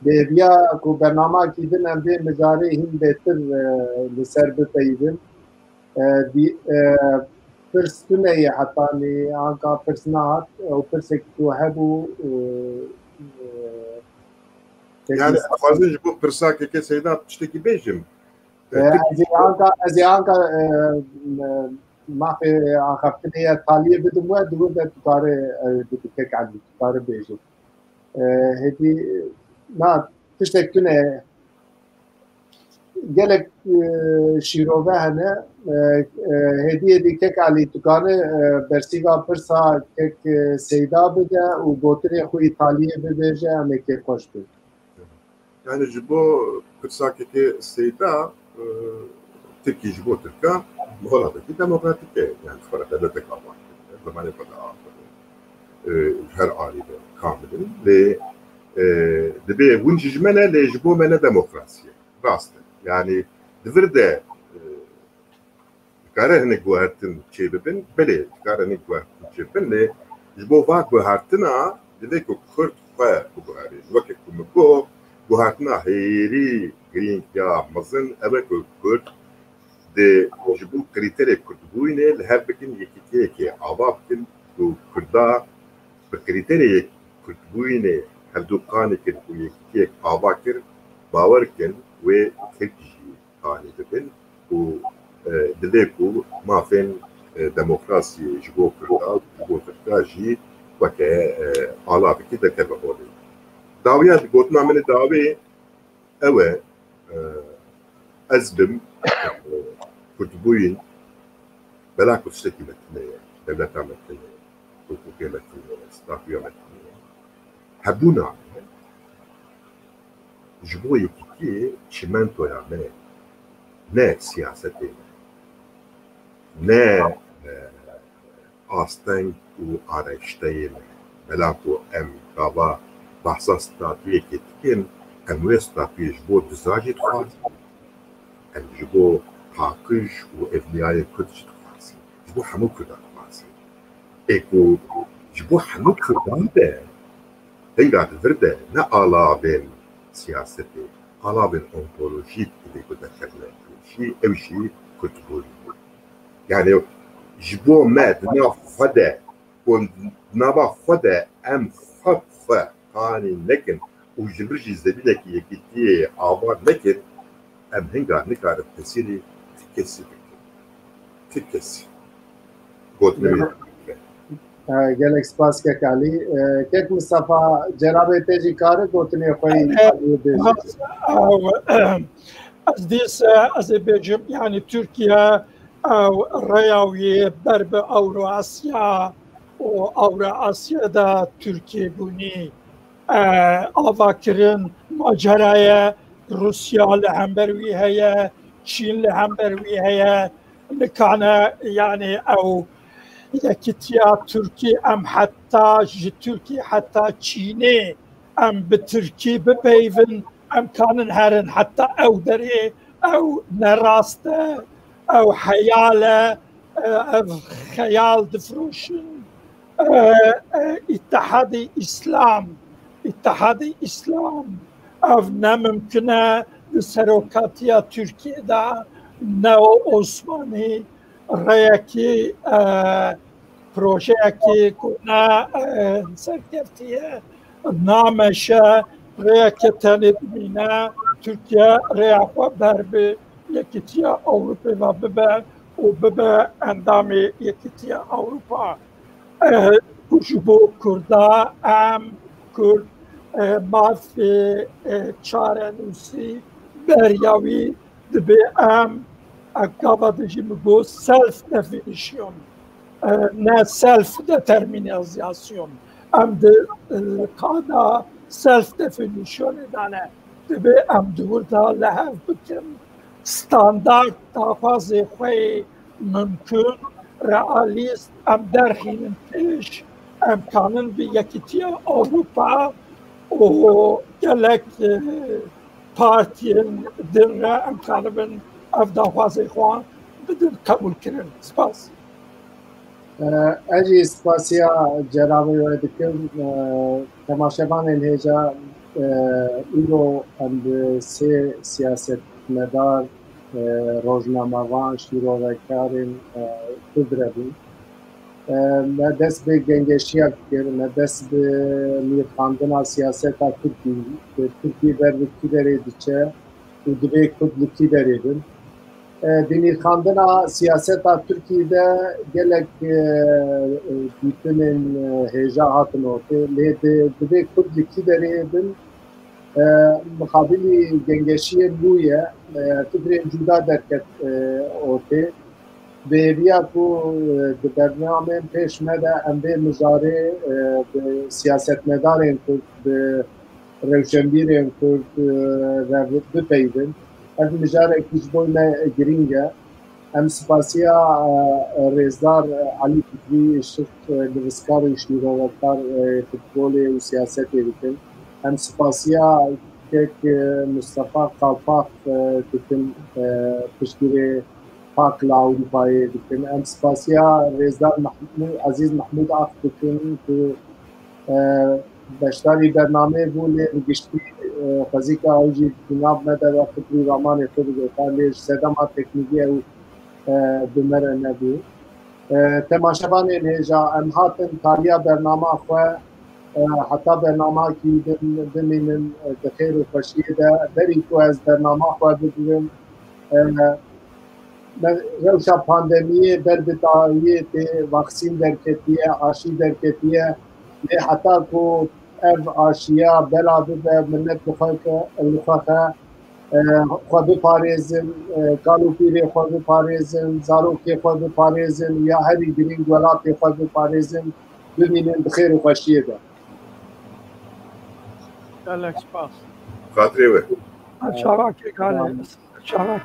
Bi hêviya ku bernamakî din em vê mijarê hîn bêtir, e, li ser bipeyivin. E, dî-, e, pirs tune ye hetanî, anka pirs nehat, ew pirsek ku hebû, e, e, Yani, ez dixwazim ji bo pirsa kekê Seyda tiştekî bêjim. E, ez ê anka, ez ê anka, e, e, mafê axaftinê ya taliyê bidim we, di wir de tu kare, e, bidî kek Elî, tu kare bêjî. E, hêdî, na, tiştek tune, gelek, e, şîrove hene, e, e, hêdî, hêdî kek Elî, tu kare, e, bersîva pirsa kek, e, Seyda bide û gotinê xwe yî taliyê bibêje, em ê kêfxweş bin. Yani ji bo pirsa kekê Seyda, e, Tirkî ji bo Tirka welatekî demokratîk e. Yani xwe re dewletek ava kiriye, zimanê xwe de ava kiriye. E, ji her alî de kamil in. Lê, e, dibê hûn jî ji me ne, lê ji bo me ne demokrasî ye. Rast e. Yani di vir de, e, Dikare hinek guhertin çêbibin? Belê, dikare hinek guhertin çêbibin, lê ji bo va guhertina divê ku Kurd xwe biguherîn. Weke ku min got, guhertina hêrî girîng ya mezin ew e ku Kurd di, ji bo krîterê Kurdbûyînê li hev bikin, yekîtiyekê ava bikin ku Kurda bi krîterê Kurdbûyînê hevdû qanî kir û yekîtiyek ava kir, bawer kin wê Tirk jî qanî bibin û, e, divê ku mafên, e, demokrasiyê ji bo Kurda û ji bo Tirka jî weke, e, ala bike, derkeve holê. Dawiya gotina min ê dawî ew e, e, ez bim, e, Kurdbûyîn bela ku tiştekî me tune ye, dewleta me tune ye, hiqûqê me tune ye, statûya me tune ye. Hebûna me ji bo yekîtiyê çimentoya me ye, ne siyasetê me, ne, e, asteng û araşteyê me. Bela ku em gava behsa statuyekê dikin, em wê statuyê ji bo diza jî dixwazin. Em ji bo paqij û evliyayê Kurd jî dixwazin. Ji bo hemû Kurdan dixwazin. Ê ku ji bo hemû Kurdan be, Hinga di vir de ne alavên siyasetê, alavên ontolojîk divê ku derkevine pêşî, ew jî Kurdbûn. Yani ji bo me di nav xwe de, ku di nava xwe de em xwe bi xwe qanîn nekin û ji vir jî zemînekî yekîtiyê ava nekin, em hinga nikarin tesîrî ti kesî bikin. Ti kesî. Gotinê wî. E, gelek spas kek Alî. E, kek Mistefa, cenabê te jî kare gotinê xwe yî Alî bêje. Ew, ez dîs, e, ez ê bêjim, yani Tirkiye, ew rêya wî ber bi Ewroasya û Ewroasya de Tirkiyebûnî, e, ava kirin, maceraye Rûsya li hember wî heye, Çîn li hember wî heye, nikane, yani ew yekîtiya Tirkî em heta ji Tirkî heta Çînê em bi Tirkî bipeyvin, em kanin herin heta ew derê, ew ne rast e, ew heyal e, ev xeyal difiroşin. E, e, Îtihadê Îslam, Îtihadê Îslam, ev ne mimkin e di serokatiya Tirkiyê de, ne o Osmanî rêyekî, e, projeyekî ku ne, e, serkeftiye, nameşe, rêyeke tenê dimîne, Tirkiye rêya xwe ber bi Yekîtiya Ewropê ve bibe û bibe endamê Yekîtiya Ewropa. E, ku ji bo Kurda em Kurd, e, mafê, e, çarenûsî beriya wî dibe em, e, gava de jî min got self definition, e, ne self determinasyon. Em di, e, qada self definitionê de ne. Dibe em di wir de li hev bikin. Standart daxwazê xwe yê mimkun, realîst, em derxînin pêş, em kanin bi Yekîtiya Ewropa û gelek, e, partiyên din re em kanibin ev daxwazê xwe bidin qebûlkirin. Spas. E, ez jî spasiya cenabê we dikim. E, temaşevanên hêja, e, îro em bi sê siyasetmedar, e, rojnamevan, şîrovekarên, e, Kurd re bûn. E, me dest bi gengeşiya kir, me dest bi nirxandina siyaseta Tirkî, Tirkî ber bi kî derê diçe û divê Kurd li kî derê bin. E, di nirxandina siyaseta Tirkî de gelek, e, e, dîtinên, e, hêja hatin ortê. Lê di, divê Kurd li kî derê bin, e, mixabilî gengeşiyên nû ye, e, fikrên cuda derket, e, ortê. Bi hêviya ku, e, di bernameyên pêş me de em vê mijarê, e, bi siyasetmedarên Kurd, bi rewşenbîrên Kurd, e, re bipeyvin. Ev mijarekî ji bo me girîng e. Em spasiya, e, rêzdar, e, Elî Fikrî Işık, e, nivîskar û şîrovekar, e, futbolê û siyasetê dikin. Em spasiya kek, e, Mustafa Kalpak, e, dikin, e, piştgirê Pak li Ewropayê dikin. Em spasiya Rêzdar Mehmûd, Ezîz Mehmûd Ak dikin ku, e, beşdarî bernameyê bû, lê bi giştî, e, xwezîka ew jî di nav me de wextê programanê xwe bigota, lê ji sedema teknîkî ew, e, bi me re nebû. E, temaşevanên hêja, em hatin taliya bernama xwe, e, heta bernamekî din bimînin, e, di xêr û xweşiyê de. Berî ku ez bernama xwe bibînim, e, me-, rewşa pandemiyê ber bi dawiyê tê, vaksîn derketiye, aşî derketiye. Lê heta ku ev aşiya bela bibe, milet bi xwe ke, li xwe xe, e, xwe biparêzin, e, kal û pîrê xwe biparêzin, zarokê xwe biparêzin, ya herî girîng welatê xwe biparêzin, bimînin bi xêr û xweşiyê de. Gelek spas. Xatirê we. Çavakê Galê, çavak.